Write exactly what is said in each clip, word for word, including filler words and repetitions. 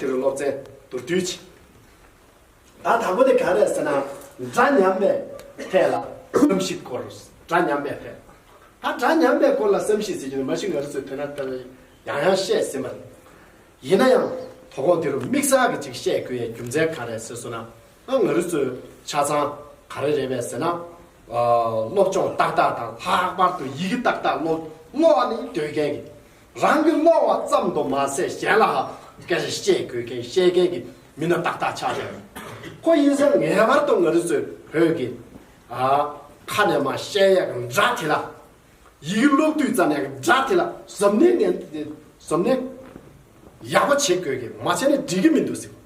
དེ་རུ་སློབ་ཚན་མདོར་བསྡུས་ཅིག་ད་དང་པོ་དེ་ག་རེ་ཟེར་ན། སྒྲ་ཉམས་པའི་ཐད་ལ་བསམ་གཞིག་སྐོར། སྒྲ་ཉམས་པའི་ཐད། ད་སྒྲ་ཉམས་པའི་སྐོར་ལ་བསམ་གཞིག་ཟེར་རྒྱུ་ནི་མ་གཞི་ང་རང་ཚོས་དོན་དག་ལྟ་བུ་ཡང་ཡང་བཤད་ཟིན་པ་རེད། ཡིན་ན་ཡང་དོ་དགོང་འདི་རུ་དམིགས་བསལ་གྱི་ཅིག་བཤད་དགོས་ཡའི་རྒྱུ་མཚན་ག་རེ་ཟེར་སོང་ན། ང་རང་ཚོས་ཆ་ཚང་ག་རེ་རེད་པས་ཟེར་ན། ཨ། སློབ་སྦྱོང་ཏག་ཏག་དང་ལྷག་པར་དུ་ཡི་གེ་ཏག་ཏག་ཀློག་ཀློག་ནས་སྡོད་མཁན་གྱི། རང་གིས་ཀློག་པ་ཙམ་དུ་མ་ཟད་གཞན་ལ་ཧ་སྐད་ཆ་བཤད་དགོས་མཁན་བཤད་མཁན་གྱི་མི་སྣ་ཏག་ཏག་ཆགས་བསྡད་ཡོད། ཁོ་ཡིན་ཙང་ངེས་པར་དུ་ང་རང་ཚོའི་བོད་ཀྱི། ཨ། ཁ་ནས་མར་བཤད་ཡག་གི་སྒྲ་དེ་ལ། ཡི་གེ་ཀློག་དུས་ཙམ་ནས་སྒྲ་དེ་ལ་གཟབ་ནན་ངན་གཟབ་ནན་ཡག་པོ་བྱེད་དགོས་ཀྱི། མ་བྱས་ན་འགྲིག་གི་མི་འདུག་ཟེར།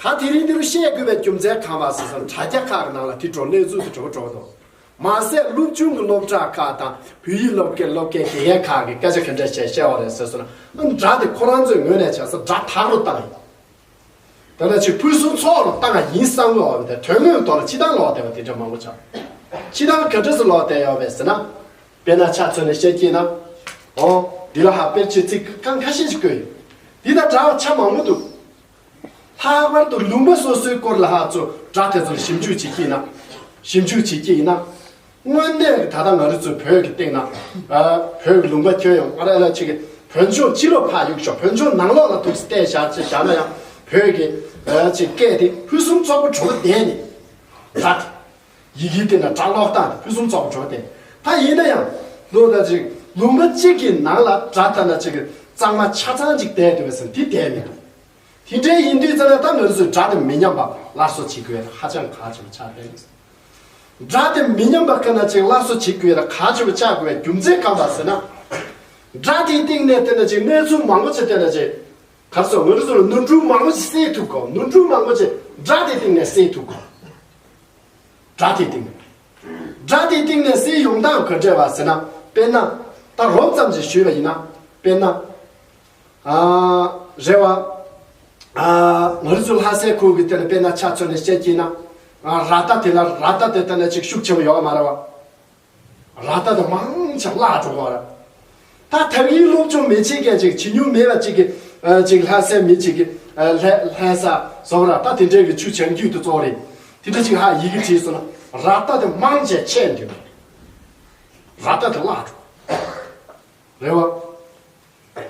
ད་དེ་རིང་འདི་རུ་བཤད་དགོས་པའི་རྒྱུ་མཚན་གང་བ་ཟེར་ཙང་དྲ་རྒྱ་ཁག་གི་ནང་ལ་དེ་འདྲའི་གནས་ཚུལ་དེ་འགྲོ་འགྲོ་འདུག་མ་ཟད་སློབ་ཆུང་གི་སློབ་གྲྭ་ཁག་དང་བོད་ཡིག་སློབ་དགེ་སློབ་དགེ་དགེ་རྒན་ཁག་གིས་སྐད་ཆ་ག་འདྲ་བཤད་བཤད་པ་རེད་ཟེར་སོང་ན། སྒྲ་དེ་ཁོ་རང་ཚོའི་ངོས་ནས་བྱས་ཙང་སྒྲ་དག་རུ་བཏང་ཡིན། དེ་ལ་ཅིག་ཕུན་སུམ་ཚོགས་རུ་བཏང་བ་ཡིན་བསམ་གི་ཡོད་པ་དེ། དོན་དངོས་ཐོག་ལ་ཕྱི་ཐང་ལོག་བསྡད་པ་དེ་འདྲ་མང་པོ་ཆགས། ཕྱི་ཐང་ག་འདྲ་སེ་ལོག་བསྡད་ཡོད་པས་ཟེར་ན། དཔེར་ན་ཆ་མཚོན་ནས་བཤད་ཀྱིན་ན། འོ། འདི་ལ་ཧ་དཔེར་བརྗོད་ཚིག་རྐང་ཁ་ཤས་ཤིག་བཀོད་ཡོད། འདི་དང་འདྲ་བ་ཆ་མང་པོ་འདུག་ལྷག་པར་དུ་ལུང་པ་སོ་སོའི་སྐོར་ལ་ཧ་ཚོ་སྒྲ་དེ་ཚོར་ཞིབ་འཇུག་བྱེད་ཀྱིན་ན། ཞིབ་འཇུག་བྱེད་ཀྱིན་ན། དངོས་གནས་ཀྱི་ད་ལྟ་ང་རང་ཚོའི་བོད་ཀྱི་སྟེང་ན། ཨ། བོད་ཀྱི་ལུང་པ་ཁྱོན་ཡོངས་ཨ་ར་ལ་ཅིག་གི་བོད་ལྗོངས་ཕྱི་ལོགས་ཕར་གཡུག་ཞོག་བོད་ལྗོངས་ནང་ལོགས་ལ་འདུག་སེ་བལྟས་བཞག་ཅིག་བཞག་ན་ཡང་བོད་ཀྱི། ཨ། ཅིག་སྐད་དེ་ཕུན་སུམ་ཚོགས་པོ་འགྲོ་གི་བསྡད་ནས། ད་ཡི་གེའི་སྟེང་ན་སྒྲ་ཀློག་སྟངས་དེ་ཕུན་སུམ་ཚོགས་པོ་འགྲོ་གི་བསྡད། ད་ཡིན་ན་ཡང་ལོ་ན་ཅིག་ལུང་པ་གཅིག་གི་ནང་ལ་སྒྲ་ལྟ་ན་ཅིག་གི་གཙང་མ་ཆ་ཚང་ཅིག་བསྡད་འདུག་པས་ཟེར་ན་དེ་བསྡད་མི་འདུག་དེ་འདྲའི་ཡིན་དུས་ཙམ་ན་ད་ང་ཚོས་སྒྲ་དེ་མི་ཉམས་པ་སླར་གསོ་བྱེད་དགོས་ཡ་ཧ་ཅང་གལ་ཆེ་བ་ཆགས་བསྡད་ཡོད། སྒྲ་དེ་མི་ཉམས་པ་ག་ན་ཅིག་སླར་གསོ་བྱེད་དགོས་ཡ་གལ་ཆེ་བ་ཆགས་དགོས་པའི་རྒྱུ་མཚན་གང་བ་ཟེར་ན། སྒྲ་དེའི་སྟེང་ནས་བལྟས་ན་ཅིག་གནས་ཚུལ་མང་པོ་ཅིག་བལྟས་ན་ཅིག་ག་རེ་ཟེར། ང་ཚོ་ལ་ནོར་འཁྲུལ་མང་པོ་ཅིག་སེལ་ཐུབ་གོ། ནོར་འཁྲུལ་མང་པོ་ཅིག་སྒྲ་དེའི་སྟེང་ནས་སེལ་ཐུབ་གོ། སྒྲ་དེའི་སྟེང་ནས། སྒྲ་དེའི་སྟེང་ནས་སེལ་ཡོང་སྟངས་ག་འདྲ་བ་ཟེར་ན། དཔེར་ན། ད་རོབ་ཙམ་ཅིག་ཞུས་པ་ཡིན་ན། དཔེར་ན། ཨ། རེད་བ། ཨ། ང་རང་ཚོ་ལྷ་སའི་ཁུལ་གྱི་དེ་ལ་དཔེར་ན་ཆ་མཚོན་ནས་བཤད་ཀྱིན་ན། ཨ། ར་ཏ་དེ་ལ་ར་ཏ་དེ་ལྟ་ན་ཅིག་ཤུགས་ཆེན་པོ་ཡོད་མ་རེད་བ། ར་ཏ་དེ་མང་ཆེ་བརླག་འགྲོ་གི་རེད། ད་དག་ཡིག་སློབ་སྦྱོང་མི་བྱེད་མཁན་ཅིག་བྱེད་མྱོང་མེད་པ་ཅིག་གིས། ཨ། ཅིག་ལྷ་སའི་མི་ཅིག་གིས། ཨ། ལྷ་ལྷ་ས་བཟོ་ར་ཏ་དེ་འདྲའི་གི་ཆུ་བྱང་རྒྱུད་དུ་གཙོ་རེད། དེ་འདྲ་ཅིག་ཧ་ཡི་གེ་བྲིས་སོང་ན་ར་ཏ་དེ་མང་ཆེ་ཆད་འདུག་ར་ཏ་དེ་བརླག་འགྲོ། རེད་བ།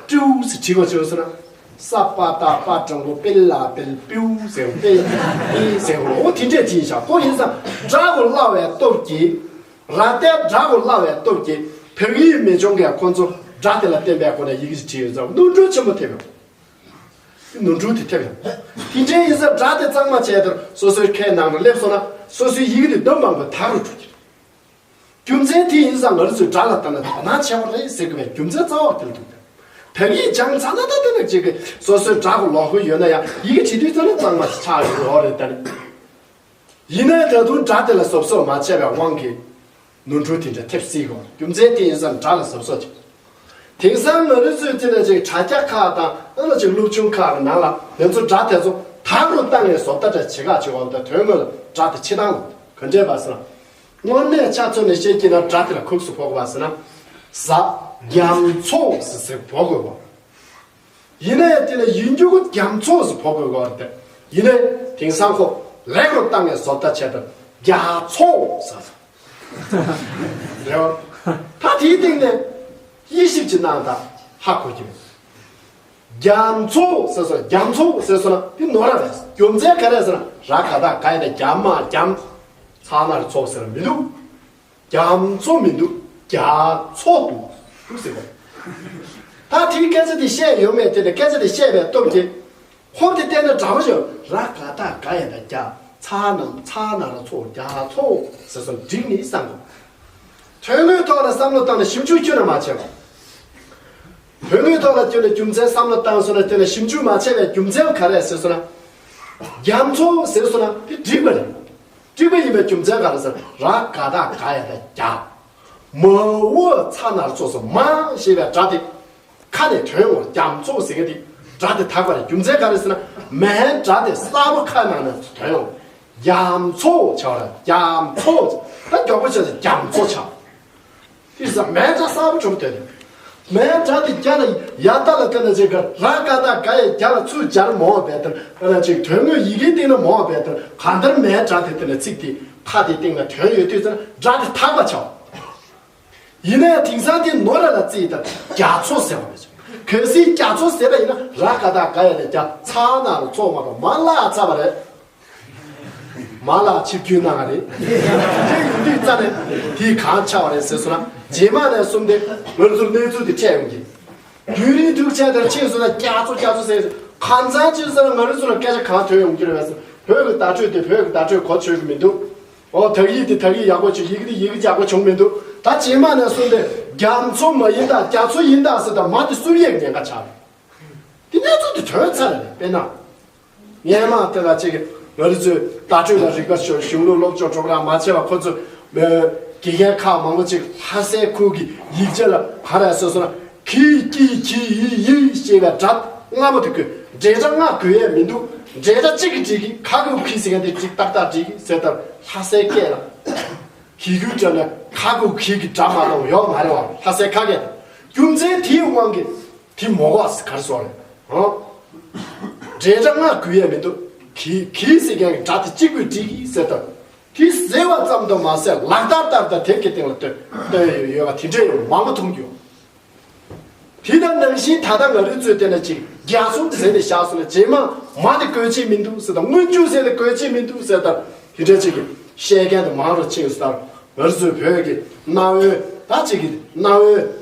ཀྲིའུ་ཟེར་བྲིས་པ་བྱས་སོང་ན། ས་པ་ཏ་པ་དྲང་པོ་པེ་ལ་པེལ་པིའུ་ཟེར་པེ་པེ་ཟེར་བ། འོ་དེ་འདྲས་བྲིས་བཞག་ཁོ་ཡིན་ཙང་སྒྲ་གོ་སླ་བའི་སྟོབས་ཀྱིས། ར་ཏའི་སྒྲ་གོ་སླ་བའི་སྟོབས་ཀྱིས་བོད་ཡིག་མི་སྦྱོང་མཁན་ཁོ་ཚོ་སྒྲ་དེ་ལ་བརྟེན་པའི་སྒོ་ནས་ཡི་གེ་ཅིག་བྲིས་ཡོད་ཙང་ནོར་འཁྲུལ་ཆེན་པོ་ཐེབས་ཡོད། ནོར་འཁྲུལ་དེ་ཐེབས་ཡོད། དེ་འདྲའི་ཡིན་ཙང་སྒྲ་དེ་གཙང་མ་བྱས་དེར་སོ་སོའི་ཁའི་ནང་དུ་སླེབས་སོང་ན་སོ་སོའི་ཡི་གེ་དེ་འདོན་མང་པོ་དག་རུ་འགྲོ་གི་རེད། རྒྱུ་མཚན་དེ་ཡིན་ཙང་ང་རང་ཚོས་སྒྲ་ལ་ལྟ་ན་དོ་སྣང་ཆེ་བ་རེད་ཟེར་དགོས་པའི་རྒྱུ་མཚན་རྩ་བ་དེ་ལ་འདུག་བོད་ཡིག་སྦྱངས་ཚར་ན་ད་དེ་ནས་ཅིག་གི་སོ་སོའི་སྒྲ་གོ་ལོག་གི་ཡོད་ན་ཡང་ཡི་གེ་བྲིས་དུས་ཙམ་ནས་གཙང་མ་ཆགས་ཡོད་རེད་ད་ནི། ཡིན་ནའི་ད་དུང་སྒྲ་དེ་ལ་གཟབ་གཟབ་མ་བྱས་པའི་དབང་གིས་ནོར་འཁྲུལ་དེ་འདྲ་ཐེབས་སྲིད་གོ། རྒྱུ་མཚན་དེ་ཡིན་ཙང་སྒྲ་ལ་གཟབ་གཟབ་བྱེད། དེང་སང་ང་རང་ཚོའི་དེ་ནས་ཅིག་དྲ་རྒྱ་ཁག་དང་ཨ་ནི་ཅིག་སློབ་ཆུང་ཁག་གི་ནང་ལ་དེ་ཚོ་སྒྲ་དེ་ཚོ་དག་རུ་བཏང་ནས་བཟོ་ལྟ་འདྲ་བྱེད་ཁག་བྱེད་འོང་ད་དོན་དངོས་ལ་སྒྲ་དེ་ཕྱི་ཐང་ལ་ག་འདྲས་པ་ཟེར་ན། དངོས་གནས་ཆ་མཚོན་ནས་བཤད་ཀྱིན་ན་སྒྲ་དེ་ལ་ཁུགས་སུ་ཕོག་པ་ཟེར་ན། ཟ། རྒྱ་མཚོ་ཟེར་ཟེར་ཕོག་དགོས་པ། ཡིན་ནའི་དེ་ལ་ཡིན་རྒྱུ་གོ་རྒྱ་མཚོ་ཟེར་ཕོག་དགོས་གོ་རེད། ཡིན་ནའི་དེང་སང་ཁོ་ལེགས་རུ་བཏང་ནས་བཟོ་ལྟ་བྱས་ཏེ་རྒྱ་མཚོ་ཟེར། རེད་བ། ད་དེའི་སྟེང་ནས་དབྱེ་ཞིབ་ཅིག་གནང་དང་ཧ་གོ་རྒྱུ། རྒྱ་མཚོ་ཟེར་སོང་རྒྱ་མཚོ་ཟེར་སོང་ན་དེ་ནོར་ར་རེད། རྒྱུ་མཚན་ག་རེ་ཟེར་ན་ར་ག་བཏགས་རྒ་ཡ་བཏགས་རྒྱ་མ་རྒྱ་མཚོ་ཚ་ན་རོ་ཚོ་ཟེར་མི་འདུག་རྒྱ་མཚོ་མི་འདུག་རྒྱ་མཚོ་འདུག་འདུག་ཟེར་བ། ད་དེའི་སྐད་ཆ་དེ་བཤད་ཡོད་མེད་དེ་ནས་སྐད་ཆ་དེ་བཤད་པའི་སྟོབས་ཀྱིས་ཧོབ་དེ་བལྟས་ན་འདྲ་པོ་ཞིག་ར་ག་བཏགས་རྒ་ཡ་བཏགས་རྒྱ་ཚ་ན་ཚ་ན་རོ་ཚོ་རྒྱ་མཚོ་ཟེར་སོང་འགྲིག་ནི་བསམ་གོ། དོན་དངོས་ཐོག་ལ་བསམ་བློ་བཏང་ནས་ཞིབ་འཇུག་ཁྱོན་ནས་མ་བྱས་པ། དོན་དངོས་ཐོག་ལ་ཁྱོན་ནས་རྒྱུ་མཚན་བསམ་བློ་བཏང་སོང་ན་ཁྱོན་ནས་ཞིབ་འཇུག་མ་བྱས་པའི་རྒྱུ་མཚན་ག་རེ་ཟེར་སོང་ན། རྒྱ་མཚོ་ཟེར་སོང་ན་དེ་འགྲིག་པ་རེད། འགྲིག་པ་ཡིན་པའི་རྒྱུ་མཚན་ག་རེ་ཟེར་ན་ར་ག་བཏགས་རྒ་ཡ་བཏགས་རྒྱ། མ་འོག་ཚ་ན་རོ་ཚོ་སོ་མ་ཞེས་པའི་སྒྲ་དེ་ཁ་ནས་ཐོན་འོང་རྒྱ་མཚོ་ཟེར་མཁན་དེ་སྒྲ་དེ་དག་པ་རེད། རྒྱུ་མཚན་ག་རེ་ཟེར་ན་མའི་སྒྲ་དེ་གསལ་པོ་ཁ་ནང་ནས་ཐོན་འོང་རྒྱ་མཚོ་ཆགས་ར་རྒྱ་མཚོ་ད་མགྱོགས་པོ་བྱས་ཏེ་རྒྱ་མཚོ་ཆགས། དེ་ཟ་མའི་སྒྲ་གསལ་པོ་གྲུབ་དོན། མའི་སྒྲ་དེ་རྒྱ་ལ་ཡ་ཏ་ལ་བརྟེན་ན་ཅིག་ག་ར་ཀ་ཏ་ག་ཡ་རྒྱ་ལ་ཚུར་སྦྱར་མོ་བས་དེར་ཨ་ན་ཅིག་དོན་དངོས་ཡི་གེ་སྟེང་ན་མོ་བས་དེར་གང་ལྟར་མའི་སྒྲ་དེ་བརྟེན་ན་ཚིག་དེ་ཁ་དེ་སྟེང་ན་དོན་ཡོད་དུས་ཙང་སྒྲ་དེ་དག་པ་ཆགས། ཡིན་ནའི་དེང་སང་དེ་ནོ་ར་ལ་བརྩིས་དང་རྒྱ་མཚོ་ཟེར་བ་མི་ཆོག་གལ་སྲིད་རྒྱ་མཚོ་ཟེར་བ་ཡིན་ན་ར་ཀ་ཏ་ག་ཡ་ལ་རྒྱ་ཚ་ན་རུ་མཚོ་མ་དང་མ་ལ་ཚ་བ་རེད། མ་ལ་ཆིབས་བསྒྱུར་གནང་བ་རེད། དེ་ཡིན་དུས་རྩ་ནས་དེ་གང་ཆགས་པ་རེད་ཟེར་སོང་ན་རྗེས་མ་ནས་གསུམ་དེ་ང་ཚོར་གནས་ཚུལ་དེ་འཕྲད་ཡོང་གི། རྒྱུན་རིང་དུས་ཆད་དང་ཕྱིན་སོང་ན་རྒྱ་མཚོ་རྒྱ་མཚོ་ཟེར་གང་ཚང་ཕྱིན་སོང་ན་ང་རང་ཚོ་ལ་སྐད་ཆ་གང་ཐོན་ཡོང་གི་རེད་བས་སོ། བོད་ཀྱི་བརྡ་སྤྲོད་དེ་བོད་ཀྱི་བརྡ་སྤྲོད་གོ་ཆོད་ཀྱི་མི་འདུག་ཨོ་དག་ཡིག་དེ་དག་ཡིག་ཡག་པོ་བྱུང་ཡི་གེ་དེ་ཡི་གེ་ཡག་པོ་བྱུང་མི་འདུག་ད་རྗེས་མ་ནས་གསུམ་དེ་རྒྱ་མཚོ་མ་ཡིན་ད་རྒྱ་མཚོ་ཡིན་ད་ཟེར་ད་མ་དེ་སུབ་ཡས་ཉེན་ཁ་ཆགས་རེད། དེ་གནས་ཚུལ་དེ་ཐོན་ཚར་རེད། དཔེར་ན། སྔས་མ་དེ་ལ་ཅིག་ང་རང་ཚོའི་བརྡ་སྤྲོད་དང་རིག་པ་གཞུང་ལུགས་སློབ་སྦྱོང་གྲོགས་རམ་མ་བྱས་པ་ཁོ་ཚོ་དགེ་རྒན་ཁག་མང་པོ་ཅིག་ལྷ་སའི་ཁུལ་གྱི་ཡིག་ཆ་ལ་ག་རེ་ཟེར་སོང་ན་གི་ཀི་གི་ཡི་ཡི་ཞེས་པའི་སྒྲ་ལྔ་པོ་དེ་དགོས། འབྲེལ་སྒྲ་ལྔ་དགོས་ཡས་མི་འདུག་འབྲེལ་སྒྲ་གཅིག་གིས་འགྲིག་གི་ག་གི་གི་ཟེར་མཁན་དེ་གཅིག་ཏག་ཏག་འགྲིག་གི་ཟེར་ལྟར་ལྷ་སའི་སྐད་ལ་གི་གུ་སྒྲ་ལ་ག་གི་གི་གི་སྒྲ་མ་གཏོགས་ཡོག་མ་རེད་བ། ལྷ་སའི་ཁ་སྐད་རྒྱུ་མཚན་དེའི་དབང་གིས། དེ་མོ་གོ་གར་སོང་རེད། ཨོ། འབྲེལ་སྒྲ་ལྔ་དགོས་ཡས་མི་འདུག་གི་གི་ཟེར་མཁན་གྱི་སྒྲ་དེ་གཅིག་པུས་འགྲིག་གི་ཟེར་ལྟར། དེ་ཟེར་བ་ཙམ་དུ་མ་ཟད་ལག་བསྟར་ལྟར་དང་དེབ་ཀྱི་སྟེང་ལ་སྟོན་སྟོན་ཡོད་ཡོད་པ་དེ་འདྲས་ཡོད་མང་པོ་མཐོང་རྒྱུ། དེ་དང་ནང་བཞིན་ད་ལྟ་ང་རང་ཚོའི་དེ་ལ་ཅིག་རྒྱ་མཚོ་ཟེར་ནས་བཞག་སོང་ན་རྗེས་མ་མ་དེ་དགོས་ཆེད་མི་འདུག་ཟེར་དང་སྔོན་འཇུག་ཟེར་ནས་དགོས་ཆེད་མི་འདུག་ཟེར་དང་དེ་འདྲས་ཅིག་གི་བཤད་མཁན་དུ་མང་རུ་ཕྱིན་སོང་ལྟར་ང་ཚོའི་བོད་ཀྱི་གནའ་བོའི་ད་ཅིག་གི་གནའ་བོའི་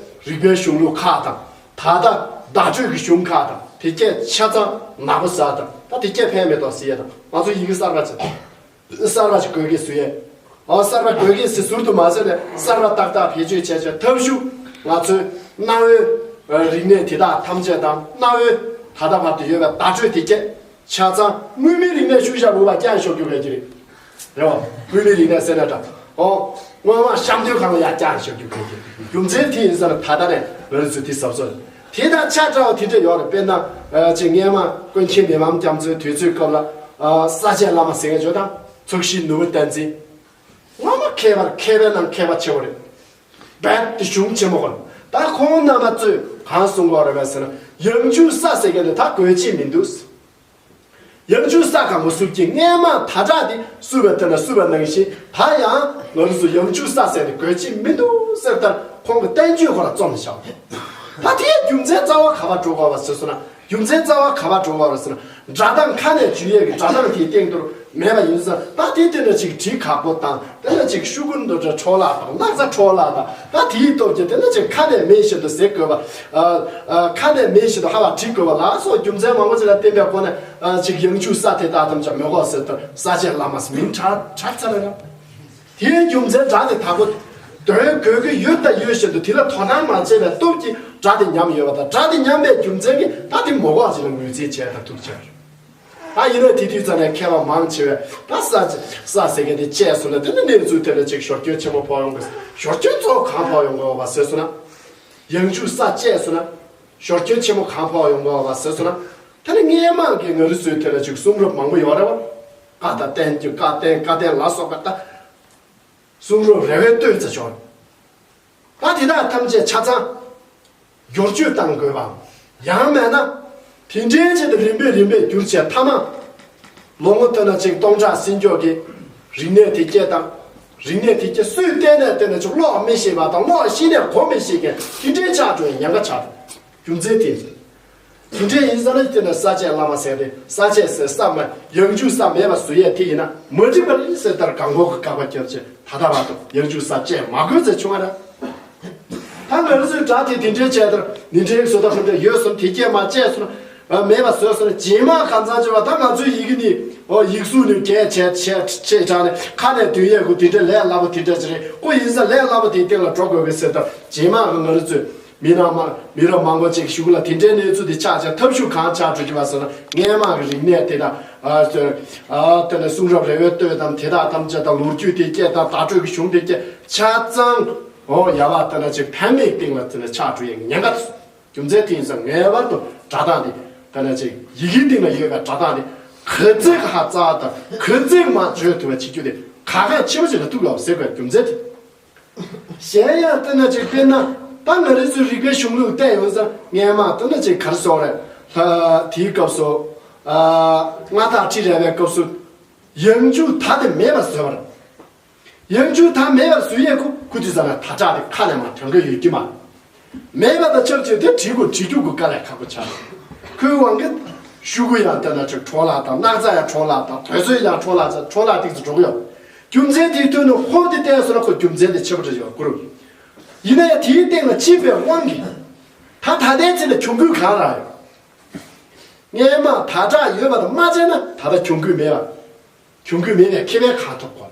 རིག་པའི་གཞུང་ལུགས་ཁག་དང་། ད་ལྟ་བརྡ་སྤྲོད་ཀྱི་གཞུང་ཁག་དང་དེ་སྐད་ཆ་ཚང་ནག་པོ་ཟ་དང་ད་དེ་སྐད་ཕན་མེད་དོ་ཟེར་ཡས་དང་ང་ཚོ་ཡི་གེ་གསར་པ་ཅིག་གསར་པ་ཅིག་དགོས་ཀྱི་ཟེར་ཡས། ཨ་གསར་པ་དགོས་ཀྱི་ཟེར་ཟུར་དུ་མ་ཟེར་ནས་གསར་པ་ཏག་ཏག་བེད་སྤྱོད་བྱས་བྱས་ཐབས་ཤུགས་ང་ཚོའི་གནའ་བོའི་རིག་གནས་དེ་དག་ཐམས་ཅད་དང་གནའ་བོའི་ད་ལྟ་བར་དུ་ཡོད་པའི་བརྡ་སྤྲོད་དེ་སྐད་ཆ་ཚང་དངོས་མིན་རིག་གནས་ཤུལ་བཞག་འུ་བ་རྐྱང་ཤོར་རྒྱུ་ག་གི་རེད། རེད་བ། དངོས་མིན་རིག་གནས་ཟེར་ན་འདྲ། ཨོ། སྔོན་མ་གཤམ་སྟོན་ཁང་ལ་ཡར་བཀྱགས་བཞག་རྒྱུ་གལ་ཆེ། རྒྱུ་མཚན་དེ་ཡིན་ཟེར་ན་ད་ལྟ་ནས་ང་རང་ཚོས་དེ་གཟབ་གཟབ། དེ་དང་ཆ་འདྲ་བ་དེ་འདྲ་ཡོད་རེད། དཔེར་ན། ཅིག་སྔས་མ་ཀུན་མཁྱེན་མི་ཕམ་རྒྱ་མཚོའི་དུས་ཚོད་སྐབས་ལ། ས་སྐྱ་བླ་མ་ཟེར་མཁན་བརྗོད་དང་ཚོགས་ཞིང་ནོར་བུ་བསྟན་འཛིན། སྔོན་མ་མཁས་པར་མཁས་པའི་ནང་མཁས་པ་ཆེ་བ་རེད། རྦད་དེ་གཞུང་ཆེན་མོ་གོ། ད་ཁོང་རྣམ་པ་ཚོས་གང་གསུང་གི་ཡོད་རེད་པས་ཟེར་ན་ཡང་འཇུག་ས་ཟེར་མཁན་དེ་ད་དགོས་ཆེད་མི་འདུག་ཡང་འཇུག་ས་གང་གོ་སུབ་ཀྱི་སྔས་མ་ད་དྲག་དེ་སུབ་པ་དེ་ལ་སུབ་པ་ནང་བཞིན་ད་ཡང་ང་རང་ཚོ་ཡང་འཇུག་ས་ཟེར་ནས་དགོས་ཆེད་མི་འདུག་ཟེར་ལྟར་ཁོང་གི་བསྟན་བཅོས་ཁོ་ལ་རྩོམ་བཞག་ད་དེའི་རྒྱུ་མཚན་རྩ་བ་ག་པར་འགྲོ་དགོས་པ་ཟེར་སོང་ན་རྒྱུ་མཚན་རྩ་བ་ག་པར་འགྲོ་དགོས་པ་ཟེར་ན་སྒྲ་གདངས་ཁ་ནས་འཇུ་ཡས་ཀྱི་སྒྲ་གདངས་དེའི་སྟེང་དུ་མེད་པ་ཡིན་ཙང་ད་དེ་དེ་འདྲ་ཅིག་བྲིས་ཁག་པོ་དང་དེ་འདྲ་ཅིག་ཤུ་གུ་འདོ་འདྲ་འཕྲོ་བརླག་དང་སྣག་ཚ་འཕྲོ་བརླག་དང་ད་དེའི་སྟོབས་ཀྱིས་དེ་འདྲ་ཅིག་ཁ་ནས་མེད་བཞིན་དུ་ཟེར་དགོས་པ། ཨ་ཨ་ཁ་ནས་མེད་བཞིན་དུ་ཧ་བ་བྲིས་དགོས་པ་ལ་སོགས་རྒྱུ་མཚན་མང་པོ་ཅིག་ལ་བརྟེན་པའི་སྒོ་ནས་ཨ་ཅིག་ཡང་འཇུག་ས་དེ་དག་ཐམས་ཅད་མེད་དགོས་ཟེར་དུ་ས་སྐྱའི་བླ་མ་མིང་གྲགས་གྲགས་ཚར་ལ་ར། དེའི་རྒྱུ་མཚན་སྒྲ་དེ་དག་པོ་དོན་གོ་གི་ཡོད་དང་ཡོད་བཞིན་དུ་དེ་ལ་དོ་སྣང་མ་བྱས་པའི་སྟོབས་ཀྱིས་སྒྲ་དེ་ཉམས་ཡོད་པ་དང་སྒྲ་དེ་ཉམས་པའི་རྒྱུ་མཚན་གྱིས་ད་དེ་མོ་གོག་ཅིག་ལ་ངོས་འཛིན་བྱས་དང་ཐུག་བྱས། ད་ཡིན་ན་དེ་དུས་ཙམ་ནས་མཁས་པ་མང་ཆེ་བས་ད་ས་ས་ཟེར་མཁན་དེ་བཅད་སོང་ན་དེ་ནི་གནས་ཚུལ་དེ་ལ་ཅིག་ཞོར་སྐྱོན་ཆེན་པོ་ཕོག་ཡོང་གི། ཞོར་སྐྱོན་གཙོ་བོ་གང་ཕོག་ཡོང་གི་ཡོད་པ་ཟེར་སོང་ན། ཡང་འཇུག་ས་བཅད་སོང་ན། ཞོར་སྐྱོན་ཆེན་པོ་གང་ཕོག་ཡོང་གི་ཡོད་པ་ཟེར་སོང་ན། དེ་ནི་སྔས་མ་གི་ང་རང་ཚོའི་དེ་ལ་ཅིག་གསུང་རབ་མང་པོ་ཡོད་རེད་བ། བཀའ་དང་བསྟན་བཅོས་བཀའ་བསྟན་བཀའ་བསྟན་ལ་སོགས་པ་ད། གསུང་རབ་རེ་བའི་བསྟོད་ཚེ་ཆོག་ད་དེ་དག་ཐམས་ཅད་ཆ་ཚང་བསྒྱུར་བཅོས་བཏང་དགོས་པའམ། ཡང་མེད་ན། དེ་འདྲའི་ཆེད་དུ་རིམ་པས་རིམ་པས་བསྒྱུར་བྱས་མཐའ་མ། ལོ་ངོ་ཐོན་ན་ཅིག་སྟོང་ཕྲག་ཟིན་འཇོག་གི་རིག་གནས་དེ་སྐྱེས་དང་། རིག་གནས་དེ་སྐྱེས་སུས་བལྟས་ནས་བལྟས་ནས་ཅིག་ཀློག་མི་ཤེས་པ་དང་ཀློག་ཤེས་ནས་གོ་མི་ཤེས་མཁན་དེ་འདྲའི་ཆགས་འགྲོ་ཡ་ཉེན་ཁ་ཆགས་འདུག་རྒྱུ་མཚན་དེ་ཡིན། དེ་འདྲའི་ཡིན་ས་ན་དེ་ན་ས་བཅད་བླ་མ་ཟེར་ཏེ་ས་བཅད་ཟེར་ས་མ་ཡང་འཇུག་ས་མེད་པ་བཟོ་ཡས་དེ་ཡིན་ན་མ་འགྲིག་པ་རེད་ཟེར་ལྟར་གང་གོ་གི་དགག་པ་བརྒྱབ་བྱས་ད་ལྟ་བར་དུ་ཡང་འཇུག་ས་བཅད་མ་དགོས་ཚེ་བྱུང་བ་རེད། ད་ང་རང་ཚོའི་སྒྲ་དེ་དེ་འདྲའི་བཅད་ལྟར་ནི་འདྲའི་བཟོ་ལྟ་ཁྲོམ་འདྲ་ཡོད་སོང་དེ་སྐྱེས་མ་བཅད་སོང་ན་མེད་པ་བཟོས་སོང་ན་རྗེས་མ་གང་ཚང་བྱས་པ་ད་ང་ཚོའི་ཡི་གེ་ནི་ཨོ་ཡིག་གཟུགས་ནི་རྒྱས་བྱས་བྱས་བྱས་དྲགས་ནས་ཁ་ནས་འདོན་ཡས་ཀུན་དེ་འདྲ་ལས་སླ་པོ་དེ་འདྲ་ཅིག་རེད། ཁོ་ཡིན་ས་ལས་སླ་པོ་དེའི་སྟེང་ལ་འགྲོ་དགོས་གི་ཟེར་ལྟར་རྗེས་མ་ང་རང་ཚོས། མི་རབས་མང་མི་རབས་མང་པོ་ཅིག་གཞུག་ལ་དེ་འདྲའི་གནས་ཚུལ་དེ་ཆགས་བྱས་ཐབས་ཤུགས་གང་ཆགས་འགྲོ་གི་བ་ཟེར་ན་སྔས་མ་གི་རིག་གནས་དེ་དང་། ཨ་དེ་ནས་གསུང་རབ་རེ་བའི་བསྟོད་དང་དེ་དག་ཐམས་ཅད་དང་ལོ་རྒྱུས་དེ་སྐད་དང་བརྡ་སྤྲོད་ཀྱི་གཞུང་དེ་སྐད་ཆ་ཚང་འོ་ཡ་བ་དེ་ན་ཅིག་ཕན་མེད་སྟེང་ལ་དེ་ནས་ཆགས་འགྲོ་ཡའི་ཉེན་ཁ་འདུག་རྒྱུ་མཚན་དེ་ཡིན་ཙང་ངེས་པར་དུ་སྒྲ་གདངས་དེ་དེ་ན་ཅིག་ཡི་གེ་སྟེང་ལ་ཡོད་པའི་སྒྲ་གདངས་དེ་ག་ཚད་ཧ་ཙག་དང་ག་ཚད་མ་བརྗོད་ཐུབ་པ་བྱེད་རྒྱུ་དེ་གལ་གནད་ཆེན་པོ་ཞིག་ལ་ཐུག་ཡོད་ཟེར་དགོས་རྒྱུ་མཚན་དེ། གཞན་ཡང་བལྟས་ན་ཅིག་དཔེར་ན། ད་ང་རང་ཚོའི་རིག་པའི་གཞུང་ལུགས་བལྟས་ཡོང་ཙང་སྔས་མ་ལྟ་ན་ཅིག་ག་རེ་ཟེར་དགོས་རེད། ལྷ་དེའི་སྐབས་སུ། ཨ། མངའ་བདག་ཁྲི་རལ་པའི་སྐབས་སུ། ཡང་འཇུག་མཐའ་དེ་མེད་པར་བཟོས་པ་རེད། ཡང་འཇུག་མཐའ་མེད་པར་བཟོས་ཡས་ཁུ་ཁུ་དུས་ཙམ་ལ་དར་དྲག་དེ་ཁ་ནས་མར་ཐོན་གི་ཡོད་ཀྱི་མ་རེད། མེད་པ་དང་ཆབས་ཅིག་དེ་བྲིས་དགོས་བྲིས་རྒྱུ་དགོས་དཀའ་ལས་ཁག་པོ་ཆགས་རེད། ཁོའི་དབང་གིས་ཤོག་གུ་ཡང་ལྟ་ན་ཅིག་འཕྲོ་བརླག་དང་སྣག་ཚ་ཡང་འཕྲོ་བརླག་དང་དུས་ཚོད་ཡང་འཕྲོ་བརླག་ཚ་འཕྲོ་བརླག་ཏིག་ཙམ་འགྲོ་གི་ཡོད། རྒྱུ་མཚན་དེའི་དོན་ནི་ཧོབ་དེ་བལྟས་སོང་ན་ཁོ་རྒྱུ་མཚན་དེ་ཆེ་བོ་འདྲ་ཡོད་དགོས་རེད། ཡིན་ན་ཡང་དེའི་སྟེང་ལ་ཕྱིན་པའི་དབང་གིས་ད་ད་ལྟའི་ཚེ་ལ་གྱོང་གུད་གང་རག་ཡོད། སྔས་མ་དར་དྲག་ཡོད་པ་དང་མ་བྱས་ན་ད་ལྟ་གྱོང་གུད་མེད་པ། གྱོང་གུད་མེད་པའི་ཁེ་ཕན་གང་ཐོབ་གོ།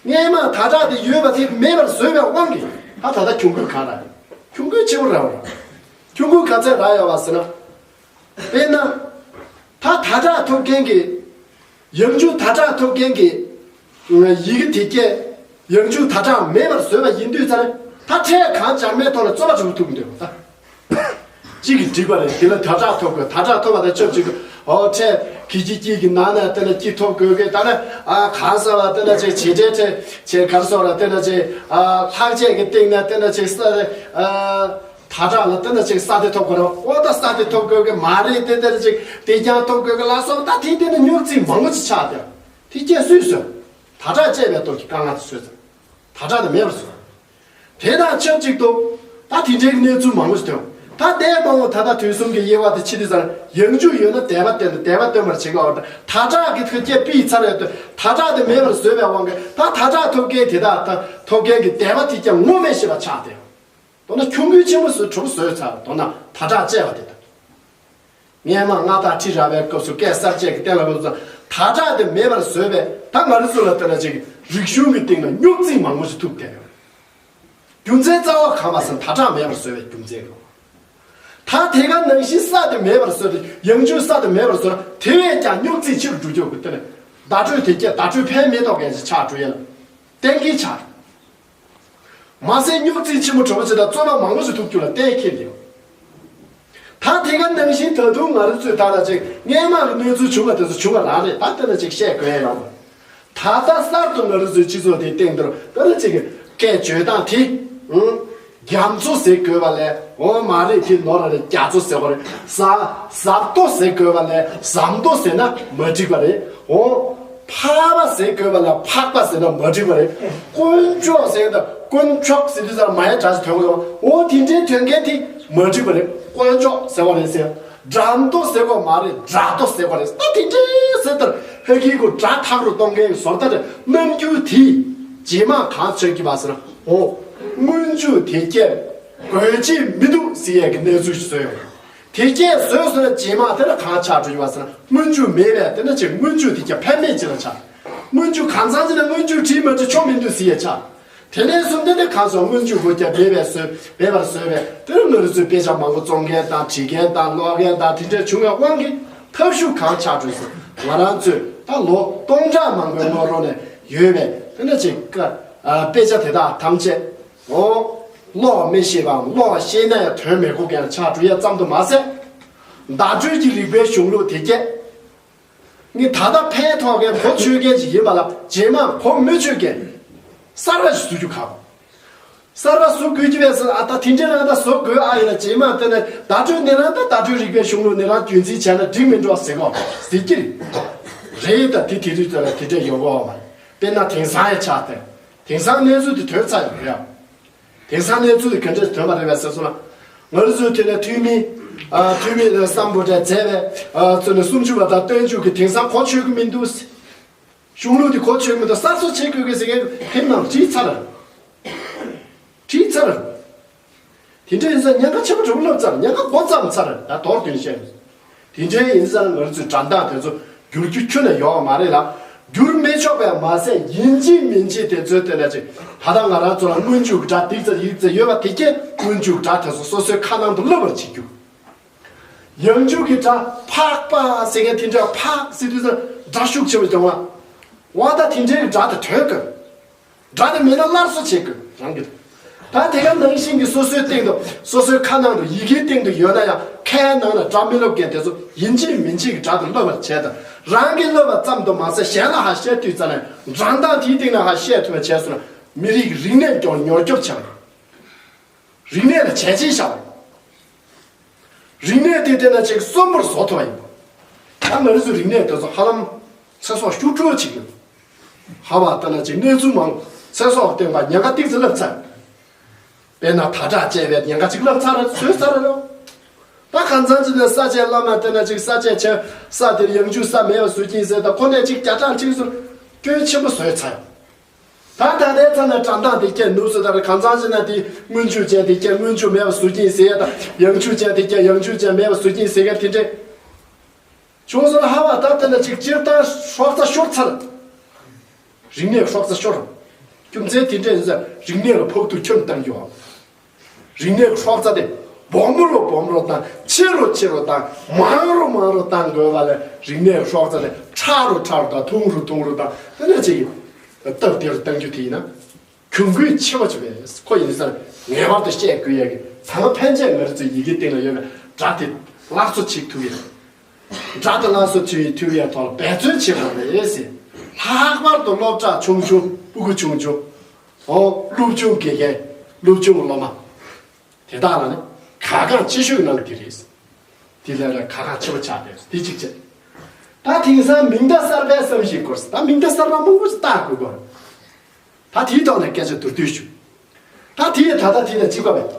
སྔས་མ་དར་དྲག་དེ་ཡོད་པ་དེ་མེད་པར་བཟོས་པའི་དབང་གིས་ད་ད་ལྟ་གྱོང་གུད་གང་རག་ཡོད། གྱོང་གུད་ཆེ་བོ་རག་པ་རེད། གྱོང་གུད་ག་ཚད་རག་ཡོད་པ་ཟེར་ན། དཔེར་ན། ད་དར་དྲག་ཐོབ་མཁན་གྱི། ཡང་འཇུག་དར་དྲག་ཐོབ་མཁན་གྱི། ཡི་གེ་དེ་སྐད། ཡང་འཇུག་དར་དྲག་མེད་པར་བཟོས་པ་ཡིན་དུས་ཙང་ད་ཕྲད་གང་སྦྱར་མའི་ཐོག་ལ་རྩོད་པ་བྱེད་ཐུབ་མི་འདུག་ད། གཅིག་གིས་འགྲིག་པ་རེད། དེ་ལ་དར་དྲག་ཐོབ་དགོས། དར་དྲག་ཐོབ་པ་དང་ཆབས་ཅིག་གི་ཨོ་ཕྲད་གི་ཅི་གཅིག་གི་ནང་ནས་དེ་ལ་ཅི་ཐོབ་དགོས་གི་ད་ནི་ཨ་གང་ཟེར་བ་དེ་ལ་ཅིག་བྱེད་འབྲེལ་ཕྲད་བྱེད་གར་སོགས་ལ་དེ་ལ་ཅིག་ཨ་ལྷག་བཅས་ཀྱི་སྟེང་ནས་དེ་ལ་ཅིག་ས་ཨ། དར་དྲག་ལ་དེ་ལ་ཅིག་ས་དེ་ཐོབ་དགོས་རེད། ཨོ་ད་ས་དེ་ཐོབ་དགོས་གི་མ་རེད། དེ་དེ་ལ་ཅིག་དེ་རྐྱང་ཐོབ་དགོས་གི་ལ་སོགས་ད་དེ་དེ་ནི་རྙོག་འཛིང་མང་པོ་ཅིག་ཆགས་ཏེ་དེ་སྐད་སུས་བཟོས། དར་དྲག་བཅས་པའི་སྟོབས་ཀྱིས་དཀའ་ངལ་དེ་བཟོས་ཙང་དར་དྲག་དེ་མེད་པར་བཟོས། དེ་དང་ཆབས་ཅིག་ཏུ། ད་དེ་འདྲའི་གནས་ཚུལ་མང་པོ་ཞིག་ཐོན། ད་ལྟའི་མ་འོངས་ད་ལྟ་དུས་གསུམ་གྱི་དབྱེ་བ་དེ་ཕྱེ་དུས་ཙང་ཡང་འཇུག་ཡོད་ན་དད་པ་བསྟེན་དང་དད་པ་བསྟེན་པར་བྱེད་དགོས་པ་དང་དར་དྲག་གི་ཐོག་སྐད་ཕྱིས་ཚར་ཡོད་དུས་དར་དྲག་དེ་མེད་པར་བཟོས་པའི་དབང་གིས་ད་དར་དྲག་ཐོབ་མཁན་དེ་དག་ད་ཐོབ་མཁན་གྱི་དད་པ་དེ་ཀྱང་ངོ་མས་ཤེས་པ་ཆགས་ཏེ། མདོར་ན་གྱོང་གུད་ཆེན་པོ་བཟོས་གྲུབ་བཟོས་ཚར། མདོར་ན་དར་དྲག་བཅས་པ་དེ་དང་། སྔས་མ་མངའ་བདག་ཁྲི་རལ་པའི་སྐབས་སུ་སྐད་གསར་བཅད་ཀྱི་སྟེང་ལ་ལོག་ཙང་དར་དྲག་དེ་མེད་པར་བཟོས་པས་ད་ང་རང་ཚོ་ལ་ལྟ་ན་ཅིག་རིག་གཞུང་གི་སྟེང་ལ་རྙོག་འཛིང་མང་པོ་ཞིག་ཐུག་བསྡད་ཡོད། རྒྱུ་མཚན་རྩ་བ་གང་པ་ཟེར་ན་དར་དྲག་མེད་པར་བཟོས་པའི་རྒྱུ་མཚན་རེད། ད་དེ་ག་ནང་བཞིན་ས་དེ་མེད་པར་བཟོས་ཏེ་ཡང་འཇུག་ས་དེ་མེད་པར་བཟོས་ན་དེ་བས་ཀྱང་རྙོག་འཛིང་ཆེ་རུ་འགྲོ་རྒྱུ་གི་དེ་ནི་བརྡ་སྤྲོད་དེ་སྐད་བརྡ་སྤྲོད་ཕན་མེད་མདོག་ཅིག་ཆགས་འགྲོ་ཡ་ལ་གཏན་འཁེལ་ཆགས། མ་ཟད་རྙོག་འཛིང་ཆེན་པོ་གྲོགས་པོ་ཚོས་དང་རྩོད་པ་མང་པོ་ཞིག་ཐུག་རྒྱུ་ལ་གཏན་འཁེལ་འདུག་ད་དེ་ག་ནང་བཞིན་ད་དུང་ང་རང་ཚོས་ད་ལ་ཅིག་སྔས་མ་གི་གནས་ཚུལ་བྱུང་བ་དེ་ཚོ་བྱུང་བ་རང་རེད། ད་ལྟ་ན་ཅིག་བཤད་དགོས་ཡ་ཡོད་མ་རེད། ད་ལྟ་གསར་དུ་ང་རང་ཚོའི་སྤྱི་ཚོགས་དེའི་སྟེང་དུ་ད་ལྟ་ཅིག་སྐད་བརྗོད་སྟངས་དེ། ཨང་། རྒྱ་མཚོ་ཟེར་དགོས་པ་ལས་འོ་མ་རེད། དེ་ནོར་ར་རེད། རྒྱ་མཚོ་ཟེར་བ་རེད། ཟ་ཟབ་ཏོ་ཟེར་དགོས་པ་ལས་ཟམ་ཏོ་ཟེར་ན་མ་འགྲིག་པ་རེད། འོ། ཕག་པ་ཟེར་དགོས་པ་ལ་ཕག་པ་ཟེར་ན་མ་འགྲིག་པ་རེད། དཀོན་མཆོག་ཟེར་ན་དཀོན་མཆོག་ཟེར་དུས་ཙམ་མ་ཡ་སྒྲ་ཞིག་ཐོན་གི་འོ་དེ་འདྲའི་དོན་གན་དེ་མ་འགྲིག་པ་རེད། དཀོན་མཆོག་ཟེར་བ་རེད་ཟེར། འགྲམ་དོ་ཟེར་དགོས་མ་རེད། དགྲ་དོ་ཟེར་བ་རེད། ད་དེ་འདྲའི་ཟེར་ལྟར་ཧ་གི་གོ་སྒྲ་ཐག་རུ་གཏོང་མཁན་གྱི་བཟོ་ལྟ་རེད། རྣམ་འགྱུར་དེ་རྗེས་མ་གང་ཆགས་ཀྱི་པ་ཟེར་ན་འོ་སྔོན་འཇུག་དེ་སྐད་དགོས་ཀྱི་མི་འདུག་ཟེར་ཡས་ཀྱི་གནས་ཚུལ་ཞིག་བཟོས་ཡོད། དེ་སྐད་བཟོས་སོང་ན་རྗེས་མ་དེ་ལ་གང་ཆགས་འགྲོ་ཡོད་པ་ཟེར་ན་སྔོན་འཇུག་མེད་པས་དེ་ན་ཅིག་སྔོན་འཇུག་དེ་སྐད་ཕན་མེད་ཅིག་ལ་ཆགས། སྔོན་འཇུག་གང་ཚང་ཅིག་ན་སྔོན་འཇུག་བྲིས་མ་བྲིས་ཆོག་མི་འདུག་ཟེར་ཡ་ཆགས། དེ་ནས་བཟུང་དེ་ནས་གང་སོང་སྔོན་འཇུག་གོ་རྒྱ་མེད་པས་བཟོས་མེད་པར་བཟོས་པས་དེ་ནས་ང་རང་ཚོའི་དཔེ་ཆ་མང་པོ་བཙོང་མཁན་དང་བྲིས་མཁན་དང་ཀློག་མཁན་དང་དེ་འདྲ་བྱུང་བའི་དབང་གིས་ཐབས་ཤུགས་གང་ཆགས་འགྲོ་ཟེར། ང་རང་ཚོས་ད་ལོ་སྟོང་ཕྲག་མང་པོའི་སྔོན་རོལ་ནས་ཡོད་པའི་དེ་ནས་ཅིག་ཀ་ཨ་དཔེ་ཆ་དེ་དག་ཐམས་ཅད། འོ། ཀློག་མི་ཤེས་པའམ་ཀློག་ཤེས་ན་ཡང་དོན་མི་གོ་མཁན་ཆགས་འགྲོ་ཡ་ཙམ་དུ་མ་ཟད། བརྡ་སྤྲོད་ཀྱི་རིག་པའི་གཞུང་ལུགས་དེ་སྐད། ངས་ད་ལྟ་ཕན་ཐོགས་མཁན་གོ་ཆོད་མཁན་ཞིག་ཡིན་པ་ལ་རྗེས་མ་གོ་མི་ཆོད་མཁན། གསར་པ་ཞིག་བཟོ་རྒྱུ་ག་གསར་པ་བཟོ་དགོས་ཀྱི་བས་ཟེར། ཨ་ད་དེ་འདྲ་རང་ད་བཟོ་དགོས་ཨ་ཡིན་ན་རྗེས་མ་དེ་ནས་བརྡ་སྤྲོད་ནི་རང་ད་བརྡ་སྤྲོད་རིག་པའི་གཞུང་ལུགས་ནི་རང་རྒྱུན་འཛིན་བྱས་ན་འགྲིག་མི་འགྲོ་ཟེར་གོ་ཟེར་གྱི་རེད། ད་དེ་དེ་རིགས་ཚོ་ལ་དེ་འདྲ་ཡོང་གོ་བ་མ་རེད། དཔེར་ན་དེང་སང་ཡང་ཆགས་ཏེ། དེང་སང་གནས་ཚུལ་དེ་ཐོན་ཚར་ཡོད་རེད། དེང་སང་གནས་ཚུལ་དེ་ག་འདྲས་ཐོན་པ་རེད་པས་ཟེར་སོང་ན། ང་རང་ཚོའི་དེ་ནས་འཐུས་མི། ཨ་འཐུས་མི་ལ་སམ་བྷོ་ཊས་མཛད་པའི་ཨ་ཚོ་ནས་སུམ་ཅུ་པ་དང་སྟོན་མཇུག་གི་དེང་སང་གོ་ཆོད་ཀྱི་མི་འདུག་གཞུང་ལུགས་དེ་གོ་ཆོད་ཀྱི་མི་འདུག་གསར་བཟོ་བྱེད་དགོས་ཀྱི་ཟེར་མཁན་ཕེབས་ནང་བྲིས་ཚར། བྲིས་ཚར། དེ་འདྲ་ཡིན་ཙང་ཉེན་ཁ་ཆེན་པོ་གྲུབ་ལབ་ཚར། ཉེན་ཁ་འགོ་བརྩམས་ཚར། ད་མདོར་བསྡུས་བཤད། དེ་འདྲའི་ཡིན་ཙང་ང་རང་ཚོའི་སྒྲ་གདངས་དེ་ཚོ་བསྒྱུར་རྒྱུ་ཁྱོན་ནས་ཡོད་མ་རེད་ལ། བསྒྱུར་མི་ཆོག་པས་མ་ཟད་ཡིན་གཅིག་མིན་གཅིག་དེ་ཚོའི་སྟེང་ལ་ཅིག་ད་ལྟ་ང་རང་ཚོ་ལ་སྔོན་འཇུག་སྒྲ་འདི་ཙམ་ཡིག་ཙམ་ཡོད་པ་དེ་སྐད་སྔོན་འཇུག་སྒྲ་དེ་ཚོ་སོ་སོའི་ཁ་ནང་དུ་སླེབས་པར་བྱེད་རྒྱུ། ཡང་འཇུག་གི་སྒྲ་འཕགས་པ་ཟེར་མཁན་དེ་འདྲ་འཕགས་ཟེར་དུས་ཙང་སྒྲ་ཤུགས་ཆེ་བ་ཡོང་བ། འོ་ད་དེ་འདྲའི་སྒྲ་དེ་ཐོན་དགོས། སྒྲ་དེ་མེད་ན་སླར་གསོ་བྱེད་དགོས་རང་གི། ད་དེ་ག་ནང་བཞིན་གྱི་སོ་སོའི་སྟེང་དུ་སོ་སོའི་ཁ་ནང་དུ་ཡི་གེའི་སྟེང་དུ་ཡོད་ན་ཡང་ཁའི་ནང་ལ་སྒྲ་མི་སླེབས་མཁན་དེ་ཚོ་ཡིན་གཅིག་མིན་གཅིག་གི་སྒྲ་དེ་སླེབས་པར་བྱས་དང་རང་གིས་སླེབས་པ་ཙམ་དུ་མ་ཟད་གཞན་ལ་ཧ་བཤད་དུས་ཙམ་ནས་སྒྲ་གདངས་དེའི་སྟེང་ནས་ཧ་བཤད་ཐུབ་པ་བྱས་སོང་ན་མི་རིགས་རིག་གནས་སྐྱོང་མྱུར་སྐྱོབ་བྱ་བ། རིག་གནས་ལ་བྱས་རྗེས་བཞག་པ་ཡིན། རིག་གནས་དེ་དེ་ན་ཅིག་གསོན་པོར་བཟོ་ཐུབ་པ་ཡིན་པ། ད་ང་རང་ཚོའི་རིག་གནས་དེ་ཚོ་ཧ་ལམ་ཚེ་སྲོག་ཤུགས་དྲག་ཅིག་ཡོད། ཧ་བ་ལྟ་ན་ཅིག་གནས་ཚུལ་མང་། ཚེ་སྲོག་བརྟེན་པ་ཉེན་ཁ་ཏིག་ཙམ་ལབ་ཚར། དཔེར་ན་ད་དྲག་བཅས་པའི་ཉེན་ཁ་ཅིག་ལབ་ཚར་བཟོས་ཚར་རེད། ད་གང་ཚང་ཅིག་ནས་ས་ཆའི་བླ་མ་དེ་ན་ཅིག་ས་ཆའི་ཆེ་ས་དེར་ཡང་བཅུ་ས་མེད་པ་བཟོ་གིན་ཟེར། ད་ཁོ་ནས་ཅིག་བརྒྱ་ཕྲག་ཅིག་བཟོ་སྐྱོན་ཆེན་པོ་བཟོས་ཚར། ད་ད་ལྟའི་ཚ་ན་དྲན་སྟངས་དེ་སྐྱེ་ནུབ་སོ། ད་རེ་གང་ཚང་ཅིག་ན་དེ་སྔོན་འཇུག་ཅན་དེ་སྐྱེ་སྔོན་འཇུག་མེད་པ་བཟོ་གིན་ཟེར། ད་ཡང་བཅུ་ཅན་དེ་སྐྱེ་ཡང་བཅུ་ཅན་མེད་པ་བཟོ་གིན་ཟེར་ག་དེ་འདྲས། བྱུང་སོང་ན་ཧ་བ་ད་ལྟ་ན་ཅིག་སྤྱིར་བཏང་སྲོག་རྩ་ཤོར་ཚར། རིག་གནས་སྲོག་རྩ་ཤོར། རྒྱུ་མཚན་དེ་འདྲ་ཡིན་ཙང་རིག་གནས་ལ་ཕོག་ཐུག་ཁྱོན་བཏང་རྒྱུ། རིག་གནས་སྲོག་རྩ་དེ་སྦོམ་རུ་སྦོམ་རུ་བཏང་། ཆེ་རུ་ཆེ་རུ་བཏང་། མང་རུ་མང་རུ་བཏང་དགོས་པ་ལས། རིག་གནས་སྲོག་རྩ་དེ་ཕྲ་རུ་ཕྲ་རུ་དང་ཐུང་རུ་ཐུང་རུ་བཏང་། དེ་ནས་ཅིག་སྟབས་བདེ་རུ་བཏང་རྒྱུ་དེ་ཡིན་ན། གྱོང་གུད་ཆེ་བ་ཅིག་རེད། ཁོ་ཡིན་ཙང་ངེས་པར་དུ་བཤད་དགོས་ཡ་གི། ཚང་མ་ཕན་ཆད་ང་རང་ཚོའི་ཡི་གེ་སྟེང་ལ་ཡོད་པའི་སྒྲ་དེ་སླར་གསོ་བྱེད་ཐུབ་ཡ། སྒྲ་དེ་སླར་གསོ་བྱེད་ཐུབ་ཡ་ཐོག་ལ་འབད་བརྩོན་བྱེད་དགོས་རེད་ཟེར། ལྷག་པར་དུ་སློབ་གྲྭ་ཆུང་ཆུང་། སྤུ་གུ་ཆུང་ཆུང་། འོ་སློབ་ཆུང་དགེ་རྒན། སློབ་ཆུང་སློབ་མ། དེ་དག་ལ་ནི་གལ་འགངས་ཆེ་ཤོས་ནང་གི་དེ་རེད། དེ་ལས་ལ་གལ་འགངས་ཆེ་བོ་ཆགས་པས། དེ་གཅིག་བྱས། ད་དེང་སང་མིང་བརྡ་གསར་པའི་བསམ་གཞིག་སྐོར། ད་མིང་བརྡ་གསར་པ་མང་པོ་ཞིག་བཏགས་དགོས་སྐོར། ད་དེའི་ཐོག་ནས་སྐད་ཆ་མདོར་བསྡུས་ཞུ། ད་དེ་ཡི་ད་ལྟ་དེ་ལ་གཅིག་པ་མེད།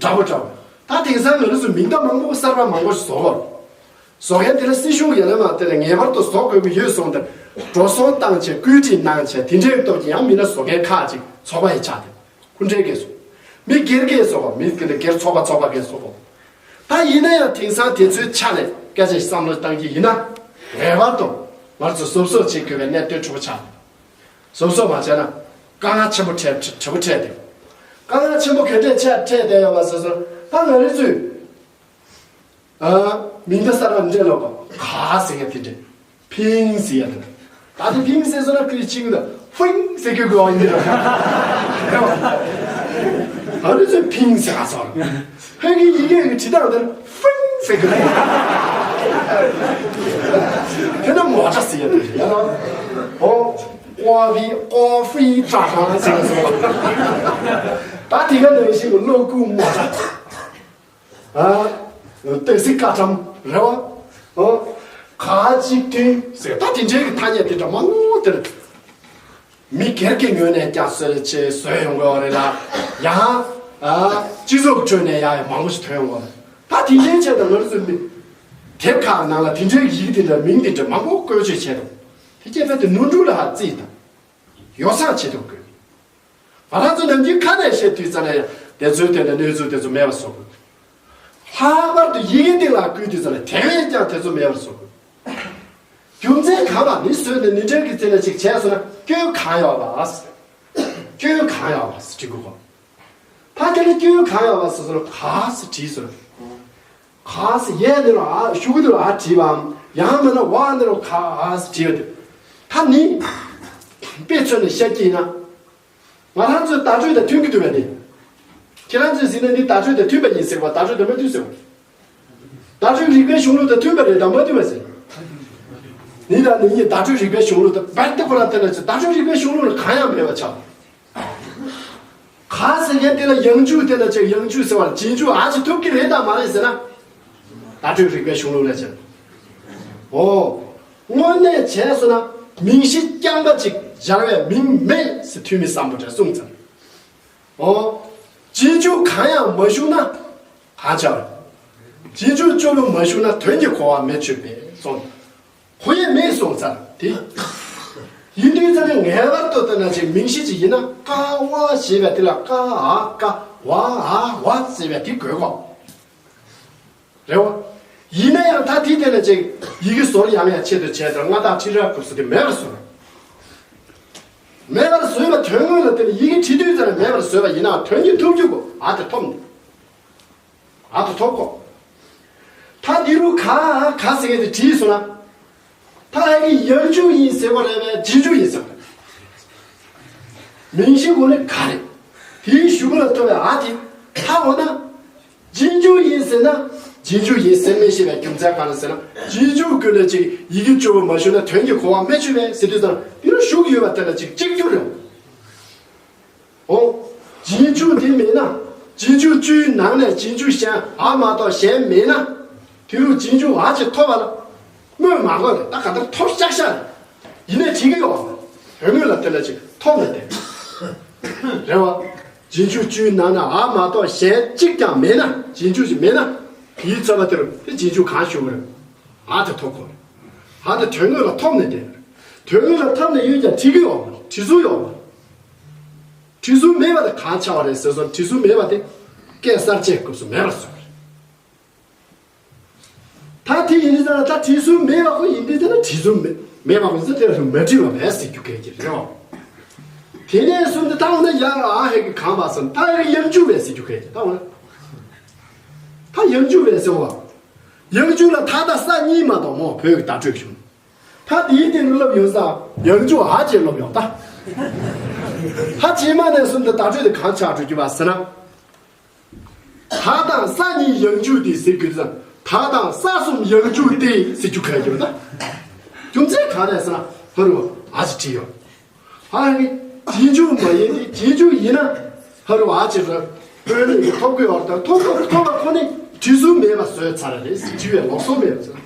འདྲ་པོ་འདྲ་པོ། ད་དེང་སང་ང་རང་ཚོ་མིང་བརྡ་མང་པོ་གསར་པ་མང་པོ་ཞིག་བཟོ་དགོས། བཟོ་མཁན་དེ་ལ་སྲིད་གཞུང་ཡ་ལ་མ་དེ་ལ་ངེས་པར་དུ་བཟོ་དགོས་ཀྱི་ཡོད་གསུངས་ཏེ། འགྲོ་སོང་བཏང་བྱས། བཀོད་སྒྲིག་གནང་བྱས། དེ་འདྲའི་སྟོབས་ཀྱིས་ཡང་མི་སྣ་བཟོ་མཁན་ཁག་ཅིག་ཚོགས་པ་ཡི་ཆགས་ཏེ། སྐུ་འདྲའི་སྐད་སོ། མི་སྒེར་སྐད་སོ། མི་སྒེར་སྒེར་ཚོགས་པ་ཚོགས་པ་སྐད་སོ། ད་ཡིན་ན་ཡང་དེང་སང་དེ་ཚོའི་ཆ་ནས་སྐད་ཆ་ཞིག་བསམ་བློ་བཏང་གི་ཡིན་ན། ངེས་པར་དུ་ང་ཚོ་གཟབ་གཟབ་བྱེད་དགོས་པའི་གནད་དོན་ཕྲན་བུ་ཆགས། གཟབ་གཟབ་མ་བྱས་ན་དཀའ་ངལ་ཆེན་པོ་འཕྲད་འཕྲད་པོ་འཕྲད་དེ། དཀའ་ངལ་ཆེན་པོ་ག་འདྲས་འཕྲད་འཕྲད་བསྡད་ཡོད་པ་ཟེར་སོང་། ད་ང་རང་ཚོས་ཨ་མིང་བརྡ་གསར་པ་འདྲ་ལོག་པ་ག་ཟེར་ཡ་དེ་འདྲས། ཕིང་ཟེར་ཡ་དེ། ད་དེ་ཕིང་ཟེར་སོང་ན་ཁོས་ཅིག་ད་ཕིང་ཟེར་གྱི་དགོས་པ་ཡིན་འདྲ། ཨ་ནི་ཚོས་ཕིང་ཟེར་ག་སོང་། ཕིང་གི་ཡི་གེ་གི་བྲིས་སྟངས་དེར་ཕིང་ཟེར་གྱི་དགོས། དེ་ནི་མོ་ཊ་ཟེར་ཡ་དེ་ཡ་ན། ཨོ། ཀོ་ཕི་ཀོ་ཕི་ཀྲ་ཧང་ཟེར་སོང་། ད་དེ་ག་ནང་བཞིན་གྱི་གློག་སྒུག་མོ་ཊ། ཨ། ཏེག་སི་ཀ་ཊམ་རེད་བ། ཨོ། ག་གཅིག་ཏུ་ཟེར། ད་དེ་འདྲའི་གི་ཐ་སྙད་དེ་འདྲ་མང་པོ་དེར། མི་སྒེར་གྱི་ངོས་ནས་ཀྱང་བཟོས་བྱས་བཟོས་ཡོང་དགོས་པ་རེད་ལ། ཡང་། ཨ། སྤྱི་ཚོགས་ཁྲོད་ནས་ཡང་མང་པོ་ཞིག་ཐོན་ཡོང་བ་རེད། ད་དེ་འདྲའི་ཆེད་དུ་ང་ཚོ་མི་དེབ་ཁག་ནང་ལ་དེ་འདྲའི་ཡིག་དེ་འདྲ་མིང་དེ་འདྲ་མང་པོ་བཀོལ་སྤྱོད་བྱས་འདུག་དེ་སྐྱེས་ཕན་དུ་ནོར་འཁྲུལ་ལ་ཧ་བརྩིས་དང་། ཡོ་བསྲང་བྱེད་ཐུབ་དགོས། ང་རང་ཚོ་ནམ་རྒྱུན་ཁ་ནས་བཤད་དུས་ཙ་ན་ཡང་དེ་ཚོའི་སྟེང་ནས་གནས་ཚུལ་དེ་ཚོ་མེད་པར་བཟོ་དགོས། ལྷག་པར་དུ་ཡི་གེ་སྟེང་ལ་བཀོད་དུས་ཙ་ན་དེ་བས་ཀྱང་དེ་ཚོ་མེད་པར་བཟོ་དགོས། རྒྱུ་མཚན་གང་ལ་མི་བཟོས་ནས་ནི་འབྲེལ་གྱི་ཚེ་ལ་ཅིག་བྱས་སོང་ན་སྐྱོན་གང་ཡོད་པ། སྐྱོན་གང་ཡོད་པ་ཟེར་དྲི་དགོས་གོ། ད་དེ་ལ་སྐྱོན་གང་ཡོད་པ་ཟེར་སོང་ན་ག་ཟེར་དྲིས་སོང་། ག་ཟེར་ཡས་འདི་ལ་ཨ་ཤུ་གུ་འདི་ལ་ཨ་བྲིས་པའམ། ཡང་མིན་ན་བ་འདི་ལ་ག་ཨ་ཟེར་བྲིས་པ་དེ། ད་ནི་དཔེ་མཚོན་ནས་བཤད་ཀྱི་ཡིན་ན། ང་རང་ཚོའི་བརྡ་སྤྲོད་དང་མཐུན་གྱི་འདུག་པས་ནི། ཁྱེད་རང་ཚོས་ཟེར་ན་འདི་བརྡ་སྤྲོད་དང་མཐུན་པ་ཡིན་ཟེར་བ། བརྡ་སྤྲོད་དང་མ་མཐུན་ཟེར་བ། བརྡ་སྤྲོད་རིག་པའི་གཞུང་ལུགས་དང་མཐུན་པ་རེད་དམ་མ་མཐུན་པ་ཟེར། ནི་ད་ནི་ཡིན། བརྡ་སྤྲོད་རིག་པའི་གཞུང་ལུགས་དང་བར་དུ་ཁོ་རང་དེ་ལ་ཚོས་བརྡ་སྤྲོད་རིག་པའི་གཞུང་ལུགས་ལ་གང་ཡང་མེད་པ་ཆགས། ག་ཟེར་མཁན་དེ་ལ་ཡང་འཇུག་དེ་ལ་ཅིག་ཡང་འཇུག་ཟེར་བ་ལ་རྗེས་འཇུག་ཨ་ཅིག་ཐུབ་ཀྱི་རེད་དམ་མ་རེད་ཟེར་ན། བརྡ་སྤྲོད་རིག་པའི་གཞུང་ལུགས་ལ་བྱས། འོ། དངོས་གནས་བྱས་སོང་ན་མིང་གཞི་རྐྱང་པ་ཅིག་སྦྱར་བའི་མིང་མེད་ཟེར་ཐུ་མི་སམ་བྷོ་ཊས་གསུངས་ཚར། འོ། རྗེས་འཇུག་གང་ཡང་མ་ཞུགས་ན་གང་ཆགས། རྗེས་འཇུག་གཅོག་མ་ཞུགས་ན་དོན་གྱི་གོ་བ་མི་ཆོད་པས་གསུངས། གོ་ཡས་མེད་གསུངས་ཚར་དེ། ཡིན་དུས་ཙ་ན་ངེས་པར་དུ་ལྟ་ན་ཅིག་མིང་གཞི་ཅིག་ཡིན་ན་ཀ་བ་ཞེས་པ་དེ་ལ་ཀ་ཨ་ཀ་བ་ཨ་བ་ཟེར་བ་དེ་དགོས་གོ། རེད་བ། ཡིན་ན་ཡང་ད་དེ་དེ་ལ་ཅིག་ཡི་གེ་ཟོར་ཡང་ཡང་ཆེད་དུ་བྱས་ཏེ་མངའ་བདག་ཁྲི་རལ་གུ་སུ་དེ་མེད་པར་བཟོས། མེད་པར་བཟོས་པ་དོན་དངོས་ལ་དེ་ལ་ཡི་གེ་བྲིས་དུས་ཙ་ན་མེད་པར་བཟོས་པ་ཡིན་ན་དོན་གྱིས་ཐུབ་རྒྱུ་གོ་ཨ་དེ་ཐོབ་འདུག་ཨ་དེ་ཐོབ་གོ། ད་འདི་རུ་ག་ག་ཟེར་མཁན་དེ་བྲིས་སོང་ན། ད་ཨ་གི་ཡང་འཇུག་ཡིན་ཟེར་བ་རེད་པས། རྗེས་འཇུག་ཡིན་ཟེར་བ་རེད། མིང་གཞི་སྒོ་ནས་ག་རེད། དེའི་གཞུག་ལ་ཐོབ་པའི་ཨ་དེ། ད་འོ་ན། རྗེས་འཇུག་ཡིན་ཟེར་ན། རྗེས་འཇུག་ཡིན་ཟེར་མི་ཤེས་པའི་རྒྱུ་མཚན་གང་ལ་ཟེར་ན། རྗེས་འཇུག་ཀུན་ལ་ཅིག་ཡི་གེ་གཅོག་མ་ཞུགས་ན་དོན་གྱི་གོ་བ་མི་ཆོད་པས་ཟེར་དུས་ཙམ་འདི་རུ་ཞུགས་ཡོད་པ་དེ་ལ་ཅིག་གཅིག་གྱུར་རེད། འོ། རྗེས་འཇུག་དེ་མེད་ན། རྗེས་འཇུག་བཅུའི་ནང་ནས་རྗེས་འཇུག་གཞན་འ་མ་གཏོགས་གཞན་མེད་ན། དེ་རུ་རྗེས་འཇུག་འ་ཅིག་ཐོབ་པ་ལ། སྨོས་མ་དགོས་ནས་ད་ག་ལྟར་ཐོབ་ཤག་ཤག་རེད། ཡིན་ནའི་བྲིས་ཀྱི་ཡོད་མ་རེད། དོན་དངོས་ལ་དེ་ལ་ཅིག་ཐོབ་ནས་བསྡད། རེད་བ། རྗེས་འཇུག་བཅུའི་ནང་ན་འ་མ་གཏོགས་གཞན་གཅིག་ཀྱང་མེད་ན། རྗེས་འཇུག་ཅིག་མེད་ན། དེའི་ཚོད་པ་དེ་རུ་དེ་རྗེས་འཇུག་གང་ཞུ་གི་རེད། འ་དེ་ཐོབ་དགོས་རེད། འ་དེ་དོན་དངོས་ལ་ཐོབ་ནས་བསྡད་རེད། དོན་དངོས་ལ་ཐོབ་ནས་ཡོད་ཀྱང་བྲིས་ཀྱི་ཡོད་མ་རེད། བྲིས་སྲོལ་ཡོད་མ་རེད། བྲིས་སྲོལ་མེད་པ་དེ་གང་ཆགས་པ་རེད་ཟེར་སོང་། བྲིས་སྲོལ་མེད་པ་དེ་སྐད་གསར་བཅད་སྐབས་སུ་མེད་པར་སོང་བ་རེད། ད་དེ་ཡིན་དུས་ཙང་ལ་ད་བྲིས་སྲོལ་མེད་པ་ཁོ་ཡིན་དུས་ཙང་ལ་བྲིས་སྲོལ་མེད་མེད་པ་ཁོ་ཚོ་དེ་ལ་མ་བྲིས་པ་མེད་ཟེར་རྒྱུ་གལ་ཆེ་རེད་བ། དེ་ནས་བཟུང་སྟེ་ད་འོ་ན་ཡང་ཨ་ཧེ་གི་གང་བ་སོང་ད་ཧེ་གི་ཡང་འཇུག་པས་ཟེར་རྒྱུ་གལ་ཆེ། ད་འོ་ན་ད་ཡང་འཇུག་པས་ཟེར་བ། ཡང་འཇུག་ལ་ད་ད་ས་གཉིས་མ་གཏོགས་མོ་བོད་ཀྱི་བརྡ་སྤྲོད་བྱུང་། ད་དེའི་སྟེང་དུ་སློབ་ཡོང་ས་ཡང་འཇུག་ཨ་ཅེ་སློབ་ཡོང་ད། ད་རྗེས་མ་ནས་བཟུང་སྟེ་བརྡ་སྤྲོད་དེ་གང་ཆགས་འགྲོ་རྒྱུ་བ་ཟེར་ན། ད་དང་ས་གཉིས་ཡང་འཇུག་སྟེ་ཟེར་དགོས་ཙང་ད་དང་ས་གསུམ་ཡང་འཇུག་སྟེ་ཟེར་རྒྱུ་གལ་ཆེ་བ་ད། རྒྱུ་མཚན་གང་རེད་ཟེར་ན་ཧ་རུ་ཨ་ཅེ་བྲིས་ཡོད། ཧ་ཧ་གི་རྗེས་འཇུག་མ་ཡིན་ཏེ་རྗེས་འཇུག་ཡིན་ན་ཧ་རུ་ཨ་ཅེ་ར་བོད་ནས་ཐོབ་དགོས་བར་དང་ཐོབ་ཐོབ་ཐོབ་པ་ཁོ་ནི་བྲིས་སྲོལ་མེད་པ་བཟོས་ཚར་རེད། བྲིས་པའི་ལུགས་སྲོལ་མེད་པ་བཟོས།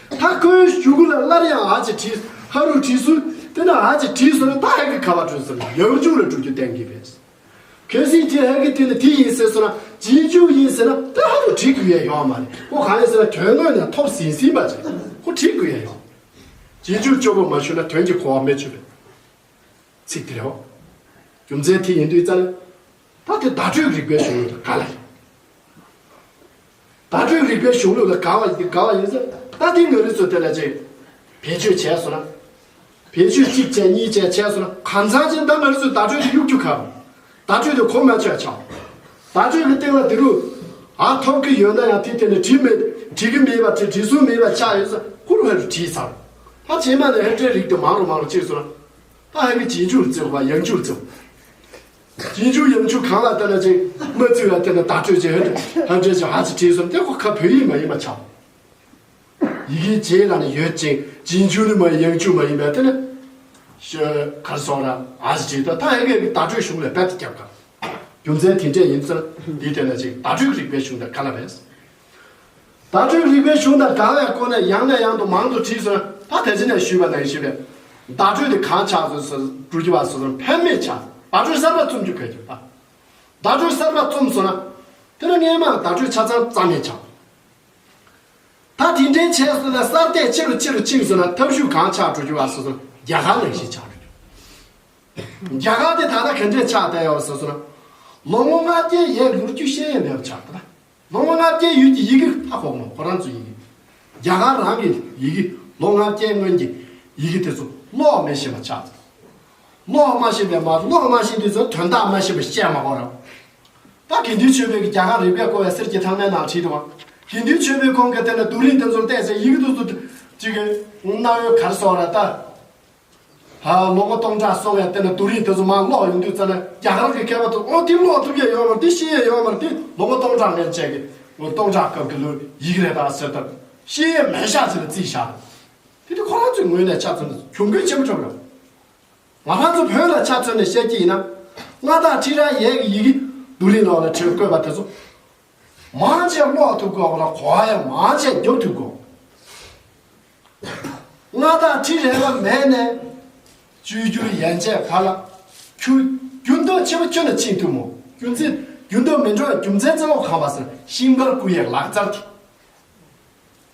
ད་ཁོའི་གཞུག་གུ་ལ་སླར་ཡང་ཨ་ཅེ་བྲིས་ཧ་རུ་བྲིས་སྲོལ་དེ་ན་ཨ་ཅེ་བྲིས་སོང་ན་ད་ཧ་གི་ག་བ་བྲོས་སོང་ཡང་འཇུག་ལ་འགྲོ་རྒྱུ་གཏན་འཁེལ་བས། གལ་སྲིད་དེ་ཧ་གི་དེ་ནི་དེ་ཡིན་ཟེར་སོང་ན་རྗེས་འཇུག་ཡིན་ཟེར་ན་ད་ཧ་རུ་བྲིས་དགོས་ཡ་ཡོད་མ་རེད། ཁོ་གང་ཡིན་ཟེར་ན་དོན་དངོས་ནས་ཐོབ་ཟིན་ཟིན་པ་ཅིག་ཁོ་བྲིས་དགོས་ཡ་ཡོད། རྗེས་འཇུག་སྐྱོ་པོ་མ་ཞུ་ན་དོན་གྱི་གོ་བ་མི་ཆོད་པས། ཚིག་དེ་རེད་བ། རྒྱུ་མཚན་དེ་ཡིན་དུས་ཙང་ད་དེ་བརྡ་སྤྲོད་རིག་པའི་གཞུང་ལུགས་དང་འགལ་ལ། བརྡ་སྤྲོད་རིག་པའི་གཞུང་ལུགས་ལ་འགལ་བ་ཡིན་འགལ་བ་ཡིན་ཟེར་ད་དེ་ང་རང་ཚོ་དེ་ལ་ཅིག་བེད་སྤྱོད་བྱས་སོང་ན། བེད་སྤྱོད་གཅིག་བྱས་གཉིས་བྱས་བྱས་སོང་ན་གང་ཚང་ཅན་ད་ང་རང་ཚོས་བརྡ་སྤྲོད་དེ་གཡུག་རྒྱུ་ག་རེད། བརྡ་སྤྲོད་དེ་གོ་མ་ཆོད་ཆགས། བརྡ་སྤྲོད་ཀྱི་སྟེང་ལ་དེ་རུ་ཨ་ཐོབ་ཀྱི་ཡོད་ན་ཡང་དེ་དེ་ནས་བྲིས་མེད་བྲིས་ཀྱི་མེད་པ་བྲིས་བྲིས་སྲོལ་མེད་པ་ཆགས་ཡོད་ས་ཁུར་བར་བྲིས་ཚར། ད་རྗེས་མ་ནས་ཧེ་ཏྲའི་རིགས་དེ་མང་རུ་མང་རུ་ཕྱིན་སོང་ན། ད་ཧ་གི་རྗེས་འཇུག་ལ་བརྩི་བ་ཡང་འཇུག་ལ་བརྩི་བ། རྗེས་འཇུག་ཡང་འཇུག་གང་ལ་ལྟ་ན་ཅིག་མ་བརྩི་བ་དེ་ན་བརྡ་སྤྲོད་ཅིག་ཧ་ཧ་འདྲེ་ཅིག་ཧ་ཅིག་བྲིས་སོང་དེ་ཁོ་ཁ་བོད་ཡིག་མ་ཡིན་པ་ཆགས། ཡི་གེའི་རྗེས་ལ་ནི་ཡོད་ཅིང་རྗེས་འཇུག་ནི་མ་ཡང་འཇུག་མ་ཡིན་པས་དེ་ནི་ཤ་གར་སོང་ར་ཨ་ཅིག་བྲིས་ད་ད་ཧ་གི་བརྡ་སྤྲོད་གཞུང་ལས་རྦད་དེ་རྒྱབ་ག་རྒྱུ་མཚན་དེ་འདྲས་ཡིན་ཚུལ་འདི་དེ་ན་ཅིག་བརྡ་སྤྲོད་རིག་པའི་གཞུང་དང་ག་ལ་བས། བརྡ་སྤྲོད་རིག་པའི་གཞུང་དང་འགལ་བའི་སྐོར་ནས་ཡང་ནས་ཡང་དུ་མང་དུ་བྲིས་སོང་ད་དེ་ཅི་ནས་ཞུས་པ་ནང་བཞིན་པའི་བརྡ་སྤྲོད་དེ་གང་ཆགས་སོང་སོ་འགྲོ་རྒྱུ་བ་སོ་སོར་ཕན་མེད་ཆགས་བརྡ་སྤྲོད་གསར་པ་རྩོམ་རྒྱུ་གལ་ཆེ་བ། བརྡ་སྤྲོད་གསར་པ་རྩོམ་སོང་ན་དེ་ནི་སྔས་མ་བརྡ་སྤྲོད་ཆ་ཚང་རྩ་མེད་ཆགས། ད་དེ་འདྲའི་བྱས་སོང་ན་གསར་གཏོད་ཆེ་རུ་ཆེ་རུ་ཕྱིན་སོང་ན་ཐབས་ཤུགས་གང་ཆགས་འགྲོ་རྒྱུ་བ་སོ་སོ་རྒྱ་གར་ནང་བཞིན་ཆགས་འགྲོ་རྒྱུ། རྒྱ་གར་དེ་ད་ལྟ་ག་འདྲས་ཆགས་བསྡད་ཡོད་ཟེར་སོང་ན། ལོ་ངོ་ལྔ་བརྒྱའི་ཡས་ལོ་རྒྱུས་ཤེས་ཡས་མེད་པ་ཆགས་ད། ལོ་ངོ་ལྔ་བརྒྱའི་ཡུལ་གྱི་ཡི་གེ་ཧ་གོ་མོ་ཁོ་རང་ཚོ་ཡི་གེ་རྒྱ་གར་རང་གི་ཡི་གེ་ལོ་ལྔ་བརྒྱའི་སྔོན་གྱི་ཡི་གེ་དེ་ཚོ་ཀློག་མི་ཤེས་པ་ཆགས་ཀློག་མ་ཤེས་པའི་མ་ཀློག་མ་ཤེས་དུས་ཚོ་དོན་དག་མ་ཤེས་པ་བཤད་མ་གོ་ར། ད་དགེ་འདུན་ཆོས་འཕེལ་གྱི་རྒྱ་གར་རིག་པའི་བསྐོར་བའི་གསེར་གྱི་ཐང་མའི་ནང་བྲིས་འདུག་བ། དགེ་འདུན་ཆོས་འཕེལ་ཁོང་གིས་དེ་ནས་རྡོ་རིང་དེ་ཚོར་བལྟས་ཚེ་ཡི་གེ་དུ་དུ་ཅིག་གི་གནའ་བོའི་གར་སོགས་ར་ད། ཧ་ལོ་ངོ་སྟོང་ཕྲག་སོང་བའི་དེ་ནས་རྡོ་རིང་དེ་ཚོ་མར་ཀློག་ཡོང་དུས་ཙ་ན་རྒྱ་གར་གྱི་མཁས་པ་ཚོ་ཨོ་དེ་ཀློག་ཐུབ་ཡས་ཡོད་མ་རེད་དེ་ཤེས་ཡས་ཡོད་མ་རེད་དེ་ལོ་ངོ་སྟོང་ཕྲག་སྔོན་ཆད་ཀྱི་ལོ་སྟོང་ཕྲག་སྐབས་ཀྱི་ལོ་ཡི་གེ་རེད་ད་ཟེར་ད་ཤེས་ཡས་མེད་ཤག་ཟེར་ནས་རྩིས་བཞག་རེད། དེ་དུས་ཁོ་རང་ཚོའི་ངོས་ནས་ཆ་མཚོན་ན་གྱོང་གུན་ཆེན་པོ་འཕྲོག་རེད། ང་རང་ཚོ་བོད་ལ་ཆ་མཚོན་ནས་བཤད་ཀྱི་ཡིན་ན། མངའ་བདག་ཁྲི་རལ་ཡས་ཀྱི་ཡི་གེ་རྡོ་རིང་ནང་ལ་བྲིས་བཀོད་པ་དེ་ཚོ། མང་ཆེ་ཀློག་ཐུབ་དགོས་པ་ལ་གོ་བ་ཡང་མང་ཆེ་རྒྱོབ་ཐུབ་དགོས། མངའ་བདག་ཁྲི་རལ་པ་མེད་ནས། བཅོས་བསྒྱུར་ཡན་ཆད་བར་ལ། ཁྱོད་འགྱུར་ལྡོག་ཆེན་པོ་ཁྱོན་ནས་ཕྱིན་ཐུབ་མོད། རྒྱུ་མཚན་འགྱུར་ལྡོག་མི་འགྲོ་བའི་རྒྱུ་མཚན་གཙོ་བོ་གང་བ་ཟེར་ཤིང་པར་བརྐོ་ཡས་ལག་རྩལ་དེ།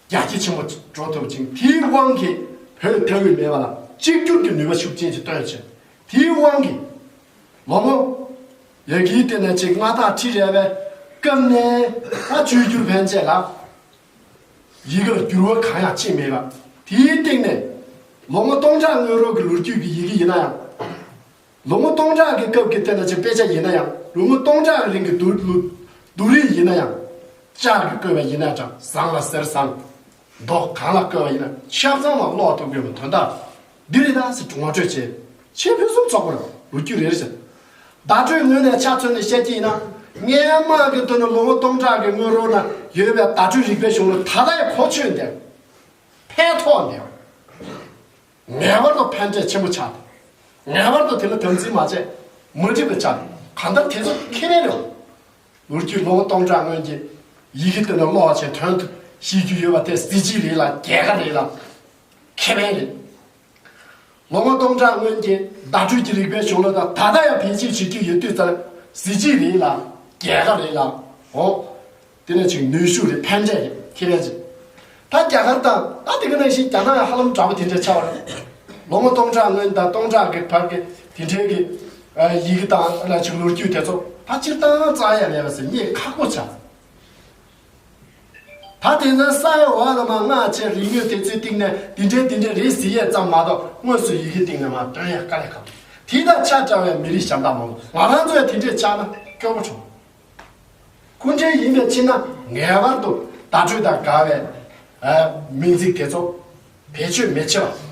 རྒྱ་སྐྱེད་ཆེན་པོ་འགྲོ་ཐུབ་ཅིང་དེའི་དབང་གིས་བོད་མཐའ་དབུས་མེད་པ་ལ་གཅིག་གྱུར་གྱི་ནུས་པ་ཤུགས་ཆེན་ཞིག་བཏོན་ཕྱིན། དེའི་དབང་གིས་ལོ་ངོ་ཡ་གིའི་སྟེང་ནས་ཅིག་མངའ་བདག་ཁྲི་རལ་པའི་སྐབས་ནས་ད་བཅོས་བསྒྱུར་ཕན་ཆད་ལ་ཡི་གེར་འགྱུར་བ་གང་ཡང་ཕྱིན་མེད་པ། དེའི་སྟེང་ནས་ལོ་ངོ་སྟོང་ཕྲག་སྔོན་རོལ་གྱི་ལོ་རྒྱུས་ཀྱི་ཡི་གེ་ཡིན་ན་ཡང་། ལོ་ངོ་སྟོང་ཕྲག་གི་སྐབས་ཀྱི་དེ་ལ་ཅིག་དཔེ་ཆ་ཡིན་ན་ཡང་ལོ་ངོ་སྟོང་ཕྲག་གི་རིང་གི་རྡོ་རྡོ་རྡོ་རིང་ཡིན་ན་ཡང་ལྕགས་ཀྱིས་བརྐོས་པ་ཡིན་ན་འདྲ་ཟངས་ལ་གསེར་ཟངས་མདོག་གང་ལ་བརྐོས་པ་ཡིན་ན་ཆ་ཚང་ལ་ཀློག་ཐུབ་དགོས་པའི་དོན་དག་འདི་རེད་ད་ཟེར་ངོ་སྤྲོད་བྱས་ཆེས་ཕུན་སུམ་ཚོགས་པར་ལོ་རྒྱུས་རེ་རེ་བྱས། བརྡ་སྤྲོད་ངོས་ནས་ཆ་མཚོན་ནས་བཤད་ཀྱི་ཡིན་ན་སྔས་མ་གི་དོན་ནི་ལོ་ངོ་སྟོང་ཕྲག་གི་སྔོན་རོལ་ན་ཡོད་པའི་བརྡ་སྤྲོད་རིག་པའི་གཞུང་ལུགས་ད་ལྟ་ཡང་གོ་ཆོད་འདེབས་ཕན་ཐོགས་འདེབས། ངེས་པར་དུ་ཕན་འབྲས་ཆེན་པོ་ཆགས། ངེས་པར་དུ་དེ་ལ་དམ་འཛིན་མ་བྱས་མ་འགྲིག་པ་ཆགས། གང་ལྟར་དེ་ཚོ་ཁེ་ཕན་རེད། ལོ་རྒྱུས་ལོ་ངོ་སྟོང་ཕྲག་སྔོན་གྱི་ཡི་གེ་དེ་ནས་ཀློག་བྱས་དོན་དུ་ཤེས་རྒྱུ་ཡོད་པ་དེ་གཟི་བརྗིད་རེད་ལ། རྒྱལ་ཁ་རེད་ལ། ཁེ་ཕན་རེད། ལོ་ངོ་སྟོང་ཕྲག་སྔོན་གྱི་བརྡ་སྤྲོད་ཀྱི་རིག་པའི་གཞུང་ལུགས་དང་ད་ལྟ་ཡང་བེད་སྤྱོད་བྱེད་ཀྱི་ཡོད་དུས་ཙང་གཟི་བརྗིད་རེད་ལ། རྒྱལ་ཁ་རེད་ལ། འོ། དེ་ནས་ཅིག་ནུས་ཤུགས་རེད། ཕན་འབྲས་རེད། ཁེ་ཕན་ཅིག་ད་རྒྱ་གར་དང་ད་དེ་ག་ནང་བཞིན་རྒྱ་ནག་ཡང་ཧ་ལམ་འདྲ་པོ་དེ་འདྲ་ཆགས་པ་རེད། ལོ་ངོ་སྟོང་ཕྲག་སྔོན་དང་སྟོང་ཕྲག་གི་བར་གྱི་དེ་འདྲའི་གི་ཡི་གེ་དང་ལ་ཅིག་ལོ་རྒྱུས་དེ་ཚོ་ད་སྤྱིར་བཏང་རྩ་ཡ་མེད་པ་ཟེར་རྙེད་ཁག་པོ་ཆགས། ད་དེ་ཚོ་ས་ཡ་འོག་ལ་མ་སྔགས་ཆེ་རིག་ནུས་དེ་ཚོའི་སྟེང་ནས་འདི་འདྲའི་འདི་འདྲའི་རེད་ཟེར་ཡས་ཙམ་མ་གཏོགས་དངོས་སུ་ཡི་གེ་སྟེང་ནས་མ་འདོན་ཡས་དཀའ་ལས་ཁག་པོ། དེ་དང་ཆ་འདྲ་བའི་མི་རིགས་གཞན་དག་མང་པོ། ང་རང་ཚོ་ཡང་དེ་འདྲས་ཆགས་ན་སྐྱོ་པོ་བྱུང་། སྐུ་འདྲ་ཡིན་པའི་ཕྱིར་ན་ངེས་པར་དུ་བརྡ་སྤྲོད་དང་འགལ་བའི་ཨ་མིང་ཚིག་དེ་ཚོ་བེད་སྤྱོད་མི་བྱེད་པ།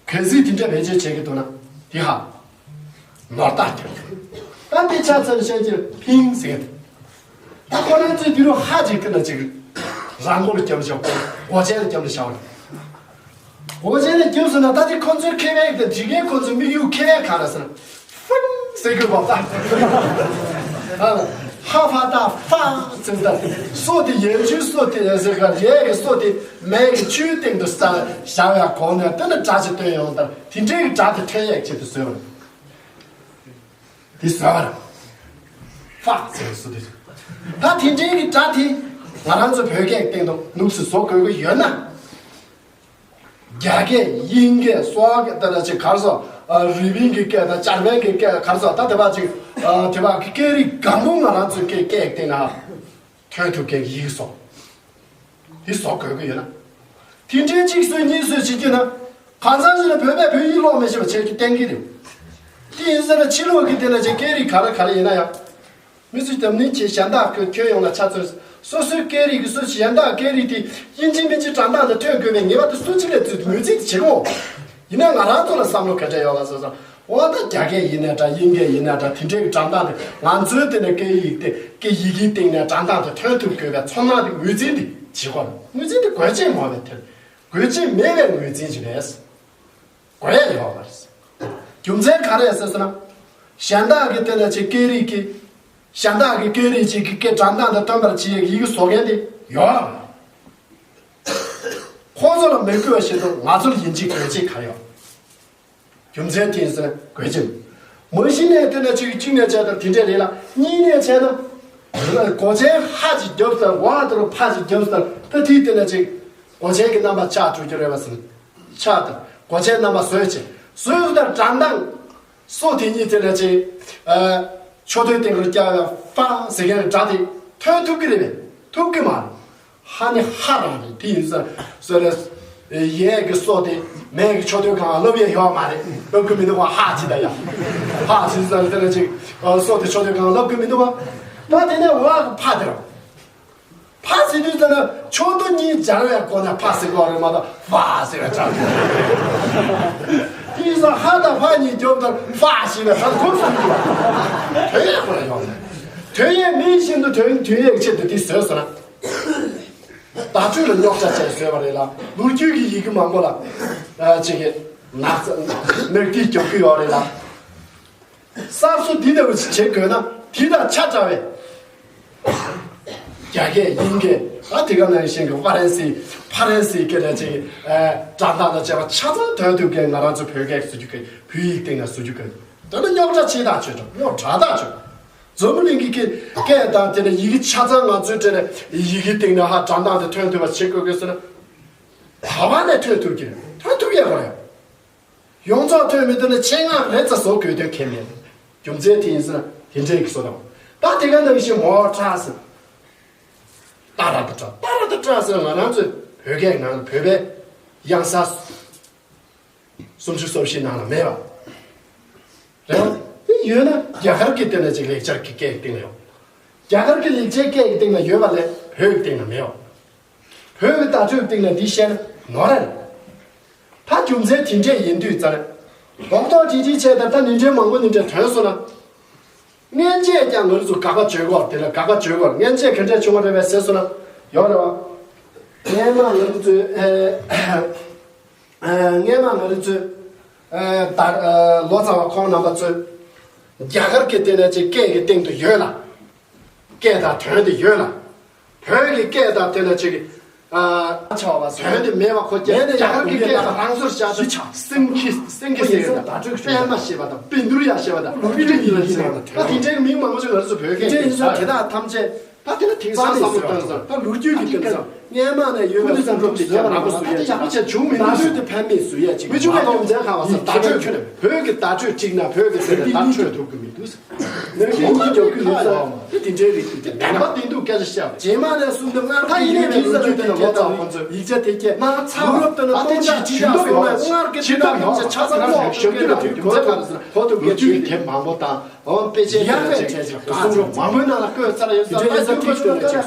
གལ་སྲིད་དེ་འདྲ་བེད་སྤྱོད་བྱེད་ཀྱི་འདུག་ན་དེ་ཧ་ནོར་རྟགས་ཀྱང་། ད་དེ་ཆ་ཚང་བཤད་རྒྱུར་ཕིང་ཟེར། ད་ཁོ་རང་ཚོས་དེ་རུ་ཧ་ཅིག་དེ་ན་ཅིག་རང་མགོ་ལ་རྒྱབ་ལ་བཞག་སྒོ་ཆེན་ལ་རྒྱབ་ལ་བཞག་པ་རེད། སྒོ་ཆེན་ལ་རྒྱབ་སོང་ན་ད་དེ་ཁོ་ཚོའི་ཁེ་ཕན་དང་འཇིག་རྟེན་ཁོ་ཚོའི་དམིགས་ཡུལ་ཁེ་ཕན་གང་ལ་ཟེར་ན། ཧྥུན་ཟེར་དགོས་པ་ད། ཧ་ཧ་ཧྥ་ད་ཧྥ་ཟེར་ད། སོ་དེ་ཡན་ཆུའི་སོ་དེ་ཟེར་ག་ཡས་ཀྱི་སོ་དེ་མས་ཀྱི་ཆུའི་སྟེང་དུ་ས་བཞག་ཡ་གོང་ནས་དེ་ལ་སྒྲ་ཅིག་བཏོན་ཡོང་ད་དེ་འདྲའི་གི་སྒྲ་དེ་ཐོན་ཡས་ཆེད་དུ་བཟོས་པ་རེད། དེ་བཟོས་པ་རེད། ཧྥ་ཟེར་གྱི་སོ་དེ། ད་དེ་འདྲའི་གི་སྒྲ་དེ་ང་རང་ཚོ་བོད་སྐད་སྟེང་དུ་ནུབ་སུ་བཟོ་དགོས་ཀྱི་ཡོད་ན། རྒྱ་སྐད་དབྱིན་སྐད་སོག་སྐད་ལྟ་ན་ཅིག་ག་རེ་ཟེར། རི་པིན་གྱི་སྐད་དང་འཇར་པན་གྱི་སྐད་ག་རེ་ཟེར། ད་དེ་བ་ཅིག་དེ་བ་གི་སྐད་རིགས་གང་པོ་ང་རང་ཚོའི་སྐད་སྐད་སྟེང་ན་ཐོན་ཐུབ་མཁན་གྱི་ཡིག་བཟོ། དེ་བཟོ་དགོས་ཀྱི་ཡོད་ན། དེ་འདྲའི་གཅིག་བཟོས་གཉིས་བཟོས་བྱེད་རྒྱུ་ན། གང་ཟག་ཅིག་ལ་བོད་པས་བོད་ཡིག་ཀློག་མི་ཤེས་པ་བྱེད་རྒྱུ་གཏན་འཁེལ་རེད། དེ་ཡིན་ཟེར་ན་ཕྱི་ལོགས་ཀྱི་དེ་ན་ཅིག་སྐད་རིགས་ག་རེ་ག་རེ་ཡིན་ན་ཡང་། མི་ཚོས་འཛམ་གླིང་གི་གཞན་དག་གི་ཁྱོན་ཡོངས་ལ་ཆ་མཚོན། སོ་སོའི་སྐད་རིགས་ཀྱི་སོ་གཞན་དག་སྐད་རིགས་དེ་ཡིན་གཅིག་མིན་གཅིག་སྒྲ་གདངས་དང་ཐོན་དགོས་པའི་ངེས་པ་དེ་སུ་གཅིག་ལས་བརྩི་ངོས་འཛིན་དེ་བྱེད་དགོས། ཡིན་ན་ང་རང་ཚོ་ལ་བསམ་བློ་ག་འདྲ་ཡོད་ལ་ཟེར་ཙང་། འོ་ད་རྒྱ་སྐད་ཡིན་ན་འདྲ། དབྱིན་སྐད་ཡིན་ན་འདྲ། དེ་འདྲའི་གི་སྒྲ་གདངས་དེ་ང་ཚོའི་དེ་ནས་སྐད་ཡིག་དེ་སྐད་ཡི་གེའི་སྟེང་ནས་སྒྲ་གདངས་དེ་ཐོན་ཐུབ་དགོས་པའི་ཚོར་སྣང་དེ་ངོས་འཛིན་དེ་བྱེད་དགོས། ངོས་འཛིན་དེ་དགོས་ཆེད་མ་རེད་དེ། དགོས་ཆེད་མེད་པའི་ངོས་འཛིན་ཅིག་རེད། དགོས་ཡ་ཡོད་མ་རེད། རྒྱུ་མཚན་ག་རེ་ཟེར་ཟེར་ན། གཞན་དག་གི་དེ་ལ་ཆེ་སྐད་རིགས་ཀྱི། གཞན་དག་གི་སྐད་རིགས་ཅིག་གི་སྐད་སྒྲ་གདངས་དང་བསྟུན་པར་བྱེད་ཡག་ཡི་གེ་བཟོ་མཁན་དེ་ཡོད་མ་རེད། ཁོང་ཚོ་ལ་མི་དགོས་པ་ཞིག་ཏུ་ང་ཚོར་ཡིན་གཅིག་དགོས་གཅིག་ག་རེ་ཡོད། རྒྱུ་མཚན་དེ་ཡིན་ཟེར་ན་དགོས་ཅིང་། མ་གཞི་ནས་དེ་ན་ཅིག་གཅིག་ནས་བྱས་ན་དེ་འདྲས་རེད་ལ། གཉིས་ནས་བྱས་ན། སྒོ་ཆེན་ཧ་ཅིག་རྒྱབ་ཟེར། ཝ་དེ་རུ་ཕ་ཅིག་རྒྱབ་ཟེར། ད་དེའི་དེ་ན་ཅིག་སྒོ་ཆེན་གྱི་རྣམ་པ་ཆགས་འགྲོ་རྒྱུ་རེད་པ་ཟེར། ཆགས་དང་སྒོ་ཆེན་རྣམ་པ་བཟོས་ཅིང་བཟོས་དང་སྒྲ་གདངས། སོ་དེ་གཉིས་དེ་ན་ཅིག་མཆུ་ཏོའི་སྟེང་རུ་བཀྱག་ཡ་ཧྥ་ཟེར་མཁན་སྒྲ་དེ་ཐོན་ཐུབ་ཀྱི་རེད་པས། ཐུབ་ཀྱི་མ་རེད། ཧ་ནི་ཧ་རང་རེད། དེ་ཡིན་ཙང་སོ་རེ། ཡས་ཀྱི་སོ་དེ་མས་ཀྱི་མཆུ་ཏོའི་སྒང་ལབ་ཡས་ཡོད་མ་རེད། ལབ་ཀྱི་མི་འདུག་པ། ཧ་ཅི་ད་ཡ། ཧ་ཅི་ཙང་དེ་ནས་ཅིག་སོ་དེ་མཆུ་ཏོའི་སྒང་ལབ་ཀྱི་མི་འདུག་པ། ད་དེ་ནས་འོག་གི་ཕ་དེ་རང་། ཕ་ཟེར་དུས་ཙ་ན་མཆུ་ཏོ་གཉིས་སྦྱར་བའི་སྒོ་ནས་ཕ་ཟེར་དགོས་རེད་མ་གཏོགས་ཧྥ་ཟེར་བའི་སྒྲ་མེད། དེ་ཡིན་ཙང་ཧ་དང་ཧྥ་གཉིས་རྒྱོབ་དང་ཧྥ་ཞེས་པའི་སྒྲ་གོ་སོང་གི་བ། དོན་ཡག་པོ་ལ་ཡོང་མེད། དོན་ཡག་མེད་བཞིན་དུ་དོན་དོན་ཡག་ཆེད་དུ་དེ་བཟོས་སོང་ན། བརྡ་སྤྲོད་ལ་རྙོག་དྲ་བྱས་བཟོས་པ་རེད་ལ། ལོ་རྒྱུས་ཀྱི་ཡི་གེ་མང་པོ་ལ་ཨ་ཅིག་གི་ནག་ནག་ཏི་རྒྱག་གི་ཡོད་རེད་ལ། གསར་བཟོ་འདི་ལྟ་བུ་ཞིག་བྱེད་དགོས་ན་དེ་དང་ཆ་འདྲ་བའི་རྒྱ་སྐད་དབྱིན་སྐད་ཨ་དེ་ག་ནང་བཞིན་གྱི་ཧྥ་རན་སི་ཕ་རན་སིའི་སྐད་ལ་ཅིག་ཨ་སྒྲ་གདངས་དང་བཅས་པ་ཆ་ཚང་ཐོན་ཐུབ་མཁན་ང་རང་ཚོ་བོད་སྐད་བཟོ་རྒྱུ་གི་བོད་ཡིག་སྟེང་ན་བཟོ་རྒྱུ་གི་དོན་ལ་རྙོག་དྲ་ཆེ་ཐག་ཆོད་འགྲོ། རྙོག་དྲ་ཐག་ཆོད། འཛམ་བུ་གླིང་གི་སྐད་དང་དེ་ལ་ཡི་གེ་ཆ་ཚང་ང་ཚོའི་གྲས་ལ་ཡི་གེ་སྟེང་ན་ཧ་སྒྲ་གདངས་དེ་ཐོན་ཐུབ་པ་བྱེད་དགོས་དགོས་ཟེར་ན། ག་བ་ནས་ཐོན་ཐུབ་ཀྱི་རེད། ཐོན་ཐུབ་ཡ་ག་རེད། ཡོངས་རྫོགས་ཐོན་མི་ཐུབ་ན་ཆེད་མངགས་རེ་ཙམ་བཟོ་དགོས་དོན་ཁེལ་མེད། རྒྱུ་མཚན་དེ་ཡིན་ཟེར་ན་དེ་འདྲའི་གི་བཟོ་དང་། ད་དེ་ག་ནང་བཞིན་མོ་ཊ་ཟེར། ཏ་ར་ཏ་ཏྲ་ཏ་ར་ཏ་ཏྲ་ཟེར་ང་རང་ཚོས་བོད་སྐད་ནང་བོད་པའི་དབྱངས་གསལ་སུམ་ཅུ་སོ་བཞི་ནང་ལ་མེད་པ་རེད། དེ་ཡོད་ན་རྒྱ་གར་གྱི་དེ་ནས་ཅིག་ལེགས་སྦྱར་གྱི་སྐད་སྟེང་ལ་ཡོད། རྒྱ་གར་གྱི་ལེགས་སྦྱར་སྐད་ཀྱི་སྟེང་ལ་ཡོད་པ་ལས་བོད་ཀྱི་སྟེང་ལ་མེད་པ། བོད་ཀྱི་བརྡ་སྤྲོད་སྟེང་ལ་འདི་བཤད་ན་ནོར་ར་རེད། ད་རྒྱུ་མཚན་དེ་འདྲས་ཡིན་དུས་ཙང་ལོག་རྟོག་ཅིག་ཅིག་བྱས་ད་ལྟ་ནི་འདྲའི་མང་པོ་ནི་འདྲས་ཐོན་སོང་ན། སྔན་ཆད་ཀྱང་ང་ཚོ་དགག་པ་བརྗོད་སྐོར་དེ་ལ་དགག་པ་བརྗོད་སྐོར་སྔན་ཆད་ག་འདྲས་བྱུང་བ་རེད་པས་ཟེར་སོང་ན་ཡོད་རེད་བ། སྔན་མ་ང་ཚོས་ཨེ་ཨེ་སྔན་མ་ང་ཚོས་ཨེ་ད་ཨེ་ལོ་ཙཱ་བ་ཁོང་རྣམ་པ་ཚོས་རྒྱ་གར་གྱི་དེ་ནས་ཅིག་སྐད་ཀྱི་སྟེང་དུ་ཡོད་ལ། སྐད་དང་དོན་དེ་ཡོད་ལ། བོད་ཀྱི་སྐད་དང་དེ་ལ་ཅིག་ཨ། ཆ་བ་བ་དོན་དེ་མེད་པ་ཁོ་སྐད་མེད་ནས་ཡང་རྒྱ་གར་གྱི་སྐད་དང་རང་སོར་བྱ་ཆ་སེང་ཁྱི་སེང་ཁྱི་ཟེར་ཡོད་ད། པད་མ་ཞེས་པ་དང་པིན་དུར་ཡ་ཞེས་པ་དང་ལུ་རི་ཡི་ཞེས་པ་དང་ད་དེ་འདྲའི་མིང་མང་པོ་ཞིག་ང་ཚོ་བོད་སྐད་དེ་ཡིན་ཙང་དེ་དག་ཐམས་ཅད་ད་དེ་ལ་དེང་སང་བསམ་བློ་བཏང་ཙང་ད་ལོ་རྒྱུས་ཀྱི་སྟེང་ཙང་སྔས་མ་ནས་ཡོད་པའི་བསམ་བློ་དེ་རྒྱ་ནག་པོ་བཟོ་ཡ་ཅིག་ད་ཆ་བྱུང་མི་འདུག་ཟེར་ཏེ་ཕན་མེད་བཟོ་ཡ་ཅིག་མི་བྱུང་བའི་རྒྱུ་མཚན་གང་ལ་ཟེར་བརྡ་སྤྲོད་ཁྱོད་བོད་ཀྱི་བརྡ་སྤྲོད་གཅིག་ན་བོད་ཀྱི་ཟེར་ཏེ་བརྡ་སྤྲོད་ཐུབ་ཀྱི་མི་འདུག་ཟེར། ནོར་གྱི་ཡིད་ཀྱི་རྒྱབ་ཀྱི་ལུས་རྩལ་དེ་དེ་འདྲའི་རིགས་དེ་དེ་ནང་པ་དེ་འདུག་སྐད་ཆ་བཤད་པ། རྗེས་མ་ནས་གསུངས་ཏེ་སྔར་ད་ཡིན་ནའི་དེ་ཟེར་ཏེ་ལོ་ཙཱ་བ་ཁོ་ཚོས་ཡིག་ཆ་དེ་སྐད་ང་ཚ་བ་ལབ་ཏེ་ན་ཨ་དེ་སྟོང་ཆ་ཆི་ཆི་འདུག་ཡོད་སྔར་གྱི་ཆི་འདུག་ཡོད་ཆ་ཚང་ཚང་ཆོག་ཆོག་ཆོག་ཆོག་རྒྱུ་མཚན་ག་རེ་ཟེར་ན་ཁོ་ཐུག་ལོ་རྒྱུས་ཀྱི་དེབ་མང་པོ་དང་། འོ་དཔེ་ཆའི་ཡར་དེ་ལ་བས་ཅིག་བྱས་ཤིང་གསུང་རོགས་མང་པོའི་ནང་ལ་བཀོད་ཚར་ཡོད་ས་ད་ཡོད་ས་ཐིག་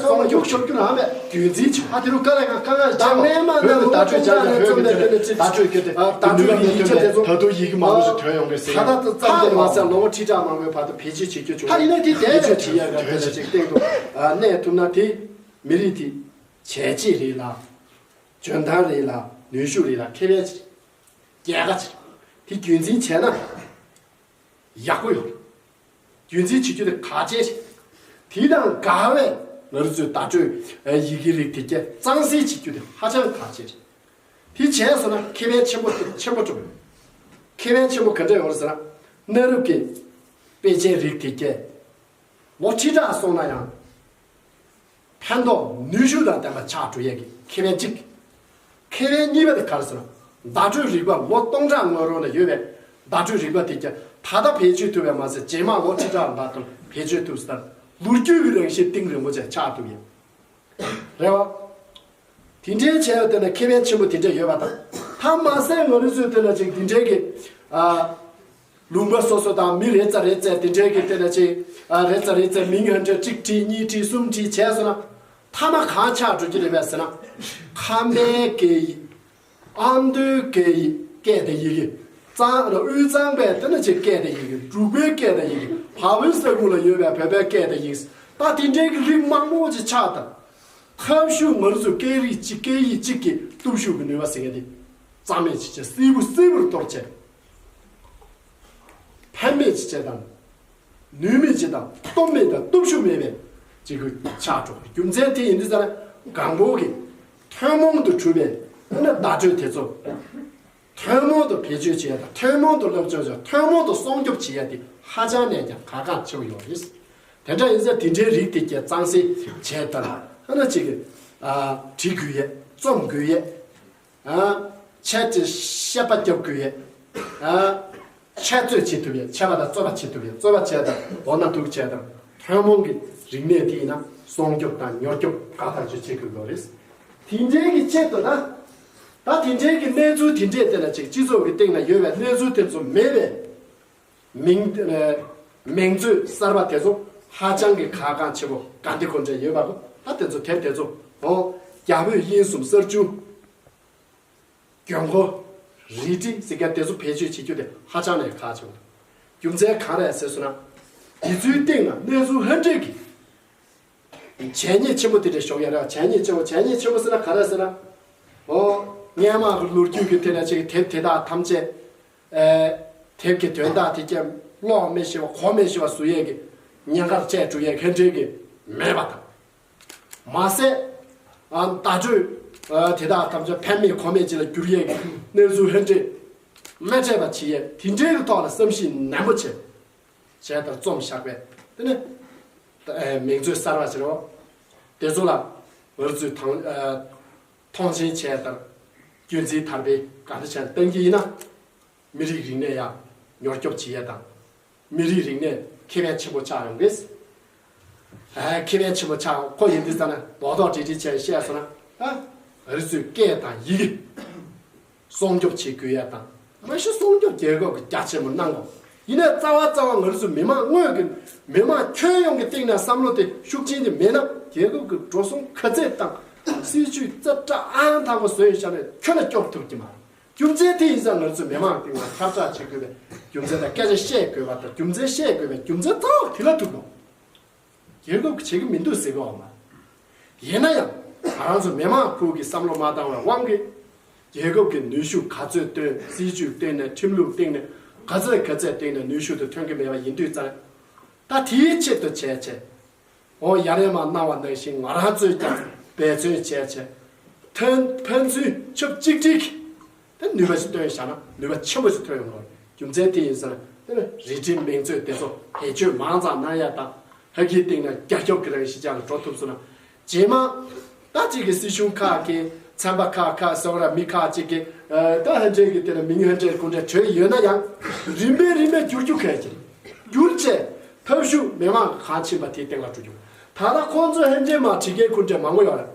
ཤོར་རྒྱུ་ན་ཧ་མས་རྒྱུན་འཛིན་བྱེད། ཨ་དེ་རུ་དཀའ་ལས་ཁག་དཀའ་ངལ་ད་ཅང་སྔས་མ་ནས་བོད་ཀྱི་བརྡ་སྤྲོད་སྦྱར་ནས་བོད་ཀྱི་དེ་ལ་བརྡ་སྤྲོད་རྒྱུ་དེ་ད་དུང་ཡི་གེ་མང་པོ་ཞིག་ཐོན་ཡོང་གི་ཟེར་ཡ་ད་ལྟ་ཙམ་དུ་མ་ཟད་ལོ་ངོ་ཁྲི་ཕྲག་མང་པོའི་བར་དུ་བེད་སྤྱོད་བྱེད་རྒྱུ་བྱུང་ད་ཡིན་ན་དེ་དེ་བེད་སྤྱོད་བྱེད་ཡ་ག་དེ་ལ་ཅིག་སྟེང་དུ་གནས་ཐུབ་ན་དེ་མི་རིགས་དེ་བྱས་རྗེས་རེད་ལ་འཇོན་ཐང་རེད་ལ་ནུས་ཤུགས་རེད་ལ་ཁེ་ཕན་ཅིག་རྒྱལ་ཁ་ཅིག་དེ་རྒྱུན་འཛིན་བྱས་ན། ཡག་པོ་ཡོད། རྒྱུན་འཛིན་བྱེད་རྒྱུ་དེ་གལ་ཆེ་རེད། དེ་དང་འགལ་བའི་ང་རང་ཚོའི་བརྡ་སྤྲོད་ཡི་གེ་རིགས་དེ་གྱད་གཙང་སེལ་བྱེད་རྒྱུ་དེ་ཧ་ཅང་གལ་ཆེ་རེད། དེ་བྱས་སོང་ན་ཁེ་ཕན་ཆེན་པོ་ཆེན་པོ་འགྲོ། ཁེ་ཕན་ཆེན་པོ་ག་འདྲ་ཡོང་རེད་ཟེར་ན། གནའ་རབས་ཀྱི་དཔེ་ཆའི་རིགས་དེ་གྱད་ལོ་ཁྲི་ཕྲག་སོང་ན་ཡང་། ཕན་ཐོགས་ནུས་ཤུགས་དང་ལྡན་པ་ཆགས་འགྲོ་ཡས་ཀྱི་ཁེ་ཕན་གཅིག་ཁེ་ཕན་གཉིས་པ་དེ་ག་རེ་ཟེར་ན། བརྡ་སྤྲོད་རིག་པ་ལོ་སྟོང་ཕྲག་སྔོན་རོལ་ནས་ཡོད་པའི་བརྡ་སྤྲོད་རིག་པ་དེ་ཀྱང་ད་ལྟ་བེད་སྤྱོད་ཐུབ་པས་མ་ཟད་རྗེས་མ་ལོ་ཁྲི་ཕྲག་ལ་ལྟར་བེད་སྤྱོད་ཐུབ་ཟེར་ལོ་རྒྱུས་ཀྱི་རང་བཞིན་གཏིང་རིང་པོ་ཅན་ཆགས་ཐུབ་ཡས། རེད་བ། དེ་འདྲའི་བྱས་ཡོད་དེ་ན་ཁེ་ཕན་ཆེན་པོ་དེ་འདྲ་ཡོད་པ་དང་། ད་མ་ཟད་ང་རང་ཚོའི་དེ་ན་ཅིག་དེ་འདྲའི་གི་ཨ། ལུང་པ་སོ་སོ་དང་མི་རེ་ཙམ་རེ་ཙམ་དེ་འདྲའི་གི་དེ་ལ་ཅིག་ཨ་རེ་ཙམ་རེ་ཙམ་མིང་ཧན་ཏྲེ་གཅིག་བྲིས་གཉིས་བྲིས་གསུམ་བྲིས་བྱས་སོང་ན་མཐའ་མ་གང་ཆགས་འགྲོ་རྒྱུ་རེད་པས་ཟེར་ན། ཁམས་པའི་སྐད་ཡིག་ཨ་མདོའི་སྐད་ཡིག་སྐད་དང་ཡི་གེ་གཙང་ཨ་དབུས་གཙང་པའི་དེ་ལ་ཅིག་སྐད་དང་ཡི་གེ་འབྲུག་པའི་སྐད་དང་ཡི་གེ་བལ་པོའི་ས་ཁུལ་ལ་ཡོད་པའི་བོད་པའི་སྐད་དང་ཡི་གེ་ད་དེ་འདྲའི་གི་རིགས་མང་པོ་ཅིག་ཆགས་དང་། ཐབས་ཤུགས་ང་ཚོ་སྐད་རིགས་གཅིག་སྐད་ཡིག་གཅིག་གི་སྟོབས་ཤུགས་ཀྱི་ནུས་པ་ཟེར་མཁན་དེ་རྩ་མེད་ཅིག་བྱས་སིལ་བུ་སིལ་བུར་གཏོར་བྱས། ཕན་མེད་ཅིག་བྱས་དང་། ནུས་མེད་ཅིག་དང་སྟོབས་མེད་དང་སྟོབས་ཤུགས་མེད་པའི་ཅིག་གི་ཆགས་འགྲོ་རྒྱུ་མཚན་དེ་ཡིན་དུས་ཙང་ན་གང་པོ་གི་ཐུན་མོང་དུ་གྲུབ་པའི་ཨ་ནི་བརྡ་སྤྲོད་དེ་ཚོ་ཐུན་མོང་དུ་བེད་སྤྱོད་བྱས་དང་ཐུན་མོང་དུ་སློབ་སྦྱོང་བྱས་ཐུན་མོང་དུ་སྲུང་སྐྱོབ་བྱེད་ཡ་དེ་ཧ་ཅང་ནས་ཀྱང་གལ་འགངས་ཆེ་བོ་ཡོད་རེད། དེ་འདྲ་ཡིན་ཙང་དེ་འདྲའི་རིགས་དེ་གྱད་གཙང་སེལ་བྱས་དང་ཨ་ནི་ཅིག་གི་ཨ་བྲི་དགོས་ཡས་རྩོམ་དགོས་ཡས། ཨ། འཆད་ཅེས་བཤད་པ་རྒྱབ་དགོས་ཡས། ཨ། འཆད་རྩོད་བྱེད་ཐུབ་ཡས་འཆད་པ་དང་རྩོད་པ་བྱེད་ཐུབ་ཡས་རྩོད་པ་བྱས་དང་འོ་ན་ཐུག་བྱས་དང་ཐུན་མོང་གི་རིག་གནས་དེ་ཡིན་ན་སྲུང་སྐྱོབ་དང་ཉོ་སྐྱོབ་ག་ཐག་ཆོད་བྱེད་དགོས་ལོ་རེད། དེ་འདྲའི་གི་ཆེད་དུ་ན། ད་དེ་འདྲའི་གི་གནས་ཚུལ་དེ་འདྲའི་དེ་ལ་ཅིག་སྤྱི་ཚོགས་ཀྱི་སྟེང་ན་ཡོད་པའི་གནས་ཚུལ་དེ་ཚོ་མེད་པས། མིང་། མིང་མཛོད་གསར་པ་དེ་ཚོ་ཧ་ཅང་གི་གལ་འགངས་ཆེ་བོ་ག་འདི་གོ་འདྲ་ཡོད་པ་གོ་ད་དེ་ཚོ་དེབ་དེ་ཚོ་འོ། རྒྱ་བོད་དབྱིན་གསུམ་གསར་བྱུང་། རྒྱུན་མཁོ། རིལ་བྲིས་ཟེར་མཁན་དེ་ཚོ་བེད་སྤྱོད་བྱེད་རྒྱུ་དེ་ཧ་ཅང་ནས་གལ་ཆེ་བོ། རྒྱུ་མཚན་གང་རེད་ཟེར་སོང་ན། དེ་ཚོའི་སྟེང་ན་གནས་ཚུལ་ཧ་འདྲེས་ཀྱི། བྱས་ཉེས་ཆེན་པོ་དེ་འདྲ་ཞོག་ཡ་ར་བྱས་ཉེས་ཆེན་པོ་བྱས་ཉེས་ཆེན་པོ་ཟེར་ན་ག་རེ་ཟེར་ན། འོ། སྔས་མ་གི་ལོ་རྒྱུས་ཀྱི་དེ་ལ་ཅིག་དེབ་དེ་དག་ཐམས་ཅད། ཨེ། དེབ་ཀྱི་དོན་དག་དེ་ཀྱང་ཀློག་མི་ཤེས་པ་གོ་མི་ཤེས་པ་བཟོ་ཡས་ཀྱི་ཉེན་ཁར་བཅད་འགྲོ་ཡས་ཧ་འདྲེས་ཀྱི་མེད་པ་དང་། མ་ཟད། ཨ། བརྡ་སྤྲོད། ཨ། དེ་དག་ཐམས་ཅད་ཕན་མེད་གོ་མེད་ཅིག་ལ་འགྱུར་ཡས་ཀྱི་གནས་ཚུལ་ཧ་འདྲེས་མ་འཕྲད་པ་བྱེད་ཡས་དེ་འདྲའི་གི་ཐོག་ལ་བསམ་གཞིག་ནན་པོ་བྱས། བྱས་དང་རྩོམ་བཞག་པས་དེ་ནི། ཨེ། མིང་མཛོད་གསར་བ་ཟེར་རོ། དེ་ཚོ་ལ་ང་ཚོས་དང་། ཨ། མཐོང་ཆེན་བྱས་དང་། རྒྱུན་འཛིན་དར་སྤེལ་ག་འདྲ་བྱས་བཏང་གི་ཡིན་ན། མི་རིགས་རིག་གནས་ཡང་མྱུར་སྐྱོབ་བྱེད་ཡས་དང་། མི་རིགས་རིག་གནས་ཁེ་ཕན་ཆེན་པོ་ཆགས་ཡོང་གི། ཨ། ཁེ་ཕན་ཆེན་པོ་ཆགས་ཁོ་ཡིན་དུས་ཙ་ན་རྡོག་རྡོག་བྲིས་བྲིས་བྱས་བཤད་སོང་ན། ཨ། ང་རང་ཚོའི་སྐད་དང་ཡི་གེ་སྲུང་སྐྱོབ་བྱེད་དགོས་ཡ་དང་། མ་གཞི་སྲུང་སྐྱོབ་རྒྱལ་ཁབ་ཀྱི་རྒྱ་ཆེན་པོ་གནང་དགོས། ཡིན་ནའི་རྩ་བ་རྩ་བ་ང་ཚོ་མི་མང་དངོས་ཀྱི་མི་མང་ཁྱོན་ཡོངས་ཀྱི་སྟེང་ནས་བསམ་བློ་དེ་ཤུགས་ཆེན་དེ་མེད་ན་རྒྱལ་ཁབ་ཀྱི་འགྲོ་སོང་ག་ཚད་བཏང་། སྲིད་ཇུས་རྩ་བཀྲ་ཨང་དང་པོ་བཟོས་བཞག་ནས་ཁྱོན་ནས་སྐྱོབ་ཐུབ་ཀྱི་མ་རེད། རྒྱུ་མཚན་དེ་ཡིན་ཙང་ང་ཚོ་མི་མང་སྟེང་ལ་ཁྱབ་བསྒྲགས་བྱེད་དགོས་པའི་རྒྱུ་མཚན་དང་སྐད་ཆ་བཤད་དགོས་པ་དང་རྒྱུ་མཚན་བཤད་དགོས་པའི་རྒྱུ་མཚན་རྩ་བ་དེ་ལ་ཐུག་དགོས། རྒྱལ་ཁབ་ཀྱིས་བྱེད་ཀྱི་མི་འདུག་ཟེར་གི་འོ་མ། ཡིན་ན་ཡང་ང་རང་ཚོ་མི་མང་ཁུལ་གྱི་བསམ་བློ་མ་བཏང་བའི་དབང་གིས། རྒྱལ་ཁབ་ཀྱི་ནུས་ཤུགས་ག་ཚོད་བཏོན་སྲིད་ཇུས་བཏོན་ནས་ཁྲིམས་ལུགས་བཏོན་ནས་ག་ཚོད་ག་ཚོད་བཏོན་ནས་ནུས་ཤུགས་དེ་ཐོན་གྱི་མེད་པ་ཡིན་དུས་ཙང་། ད་དེའི་ཆེད་དུ་བྱས་བྱས། འོ་ཡར་ལས་མར་གནང་བ་ནང་བཞིན་ང་རང་ཚོས་ཀྱང་འབད་བརྩོན་བྱས་བྱས་ཕན་ཕན་ཚུན་ཆབས་གཅིག་སྒྲིལ་གྱིས་དེ་ནུས་པ་ཞིག་བཏོན་བཞག་ན་ནུས་པ་ཆེན་པོ་ཞིག་ཐོན་ཡོང་གི་རེད། རྒྱུ་མཚན་དེ་ཡིན་ཟེར་ན་དེ་ནི་རིས་ཁྲིམས་མིང་མཛོད་དེ་ཚོ་བེད་སྤྱོད་མང་ཙམ་གནང་ཡ་དང་། ཧ་གི་སྟེང་ན་རྒྱ་ཁྱབ་ཀྱི་རང་བཞིན་ཅན་ལ་འགྲོ་ཐུབ་སོང་ན། རྗེས་མ། ད་ཅིག་གི་སྲིད་གཞུང་ཁག་གི་ཚན་པ་ཁག་ཁག་སོགས་ར་མི་ཁག་ཅིག་གི་ད་ཧན་ཁྲེ་གི་དེ་ན་མིང་ཧན་ཁྲེ་ཀུན་ཁྲེ་བྲོས་ཡོད་ན་ཡང་། རིམ་པས་རིམ་པས་བསྒྱུར་རྒྱུ་གལ་ཆེ། བསྒྱུར་བྱས་ཐབས་ཤུགས་མི་མང་གི་གང་ཕྱིན་པ་དེའི་སྟེང་ལ་འགྲོ་རྒྱུ། ད་ལྟ་ཁོང་ཚོས་ཧན་ཁྲེ་མ་བྲིས་མཁན་ཀུན་ཁྲེ་མང་པོ་ཡོད་རེད།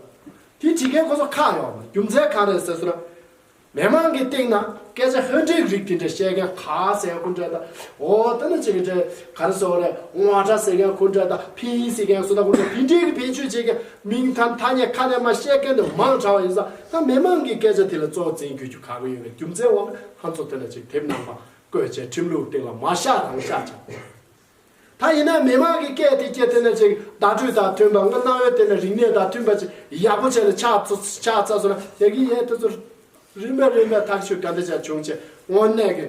དེ་བྲིས་མཁན་ཁོ་ཚོ་ཁག་ཡོད་མ་རེད། རྒྱུ་མཚན་གང་རེད་ཟེར་སོང་ན། མི་མང་གི་སྟེང་ན་སྐད་ཆ་ཧོན་འདྲེ་རིགས་དེ་འདྲ་བཤད་མཁན་ག་ཟེར་མཁན་ཁོ་འདྲ་དང་། འོ་ད་ནི་ཅིག་གི་འདྲ་ག་རེ་ཟེར་བ་རེད། ངོ་སྒྲ་ཟེར་མཁན་ཁོ་འདྲ་དང་ཕིན་ཟེར་མཁན་སུ་དང་ཁོ་འདྲ་དེ་འདྲའི་གི་བེད་སྤྱོད་བྱེད་མཁན་མིང་ཐ་ཐ་སྙད་ཁ་ནས་མ་བཤད་མཁན་དེ་མང་དྲགས་པ་ཡིན་ཙང་། ད་མི་མང་གི་སྐད་ཆ་དེ་ལ་གཙོ་བོ་འཛིན་དགོས་རྒྱུ་ག་གི་ཡོད་པའི་རྒྱུ་མཚན་འོག་ང་ཚོ་དེ་ལ་ཅིག་དེབ་ནང་པ་བཀོད་བྱས་ཁྲིམས་ལུགས་སྟེང་ལ་མ་བཞག་རང་བཞག་བྱས། ད་ཡིན་ན་མི་མང་གི་སྐད་དེ་སྐད་དེ་ནས་ཅིག་བརྡ་སྤྲོད་དང་མཐུན་པ་ང་རྣམ་དབྱེ་དེ་ནས་རིག་གནས་དང་མཐུན་པ་ཅིག་ཡག་པོ་བྱས་ནས་ཆགས་ཚུགས་ཆགས་ཚར་སོང་ན་ཡ་གི་ཡས་དེ་ཚོ་རིམ་པས་རིམ་པས་ཐག་གཅོད་ག་འདྲ་བྱས་བྱུང་བྱས་དངོས་གནས་ཀྱི་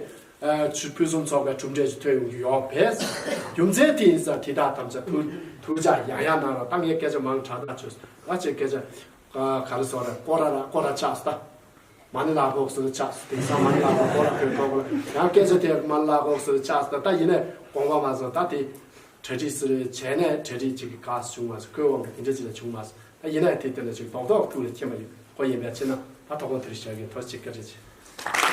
ཆུ་ཕུན་སུམ་ཚོགས་པའི་གྲུབ་འབྲས་ཤིག་ཐོན་ཡོང་རྒྱུ་ཡོད་པས། རྒྱུ་མཚན་དེ་ཡིན་ཙང་དེ་དག་ཐམས་ཅད་ཐུགས་ཐུགས་ཅག་ཡང་ཡང་གནང་རོགས། ད་ངས་སྐད་ཆ་མང་དྲགས་ཐག་ཆོད་སོང་། ང་ཅིག་སྐད་ཆ་ག་རེ་ཟེར་རེད། སྐོར་ར་ར་སྐོར་ར་ཆགས་སོང་ད། མ་ཎི་ལག་ཁོག་སུ་ཆགས་སུ་དེང་སང་མ་ཎི་ལག་ཁོག་ཁོ་ལ་ཁོས་ཁོ་ལ་ཡང་སྐད་ཆ་དེ་མ་ཎི་ལག་ཁོག་སུ་ཆགས་སུ་ད་ཡིན་ནས་དགོངས་པ་མ་ཚོམས། ད་དེ་གྲ་སྒྲིག་སུ་རེ་བྱས་ནས་གྲ་སྒྲིག་ཅིག་གི་ག་སུ་བྱུང་མ་སོང་། ཁོའི་དབང་གིས་དེ་འདྲ་ཅིག་ལ་བྱུང་མ་སོང་། ད་ཡིན་ནས་དེ་དེ་ལ་ཅིག་རྡོག་རྡོག་ཐུགས་ལ་ཁྱེར་མ་ཡོང་ཁོ་ཡིན་པའི་ཕྱིར་ན་ད་དོ་དགོང་དེར་བཞག་གི་ཐོག་ཅིག་བཀའ་དྲིན་ཆེ།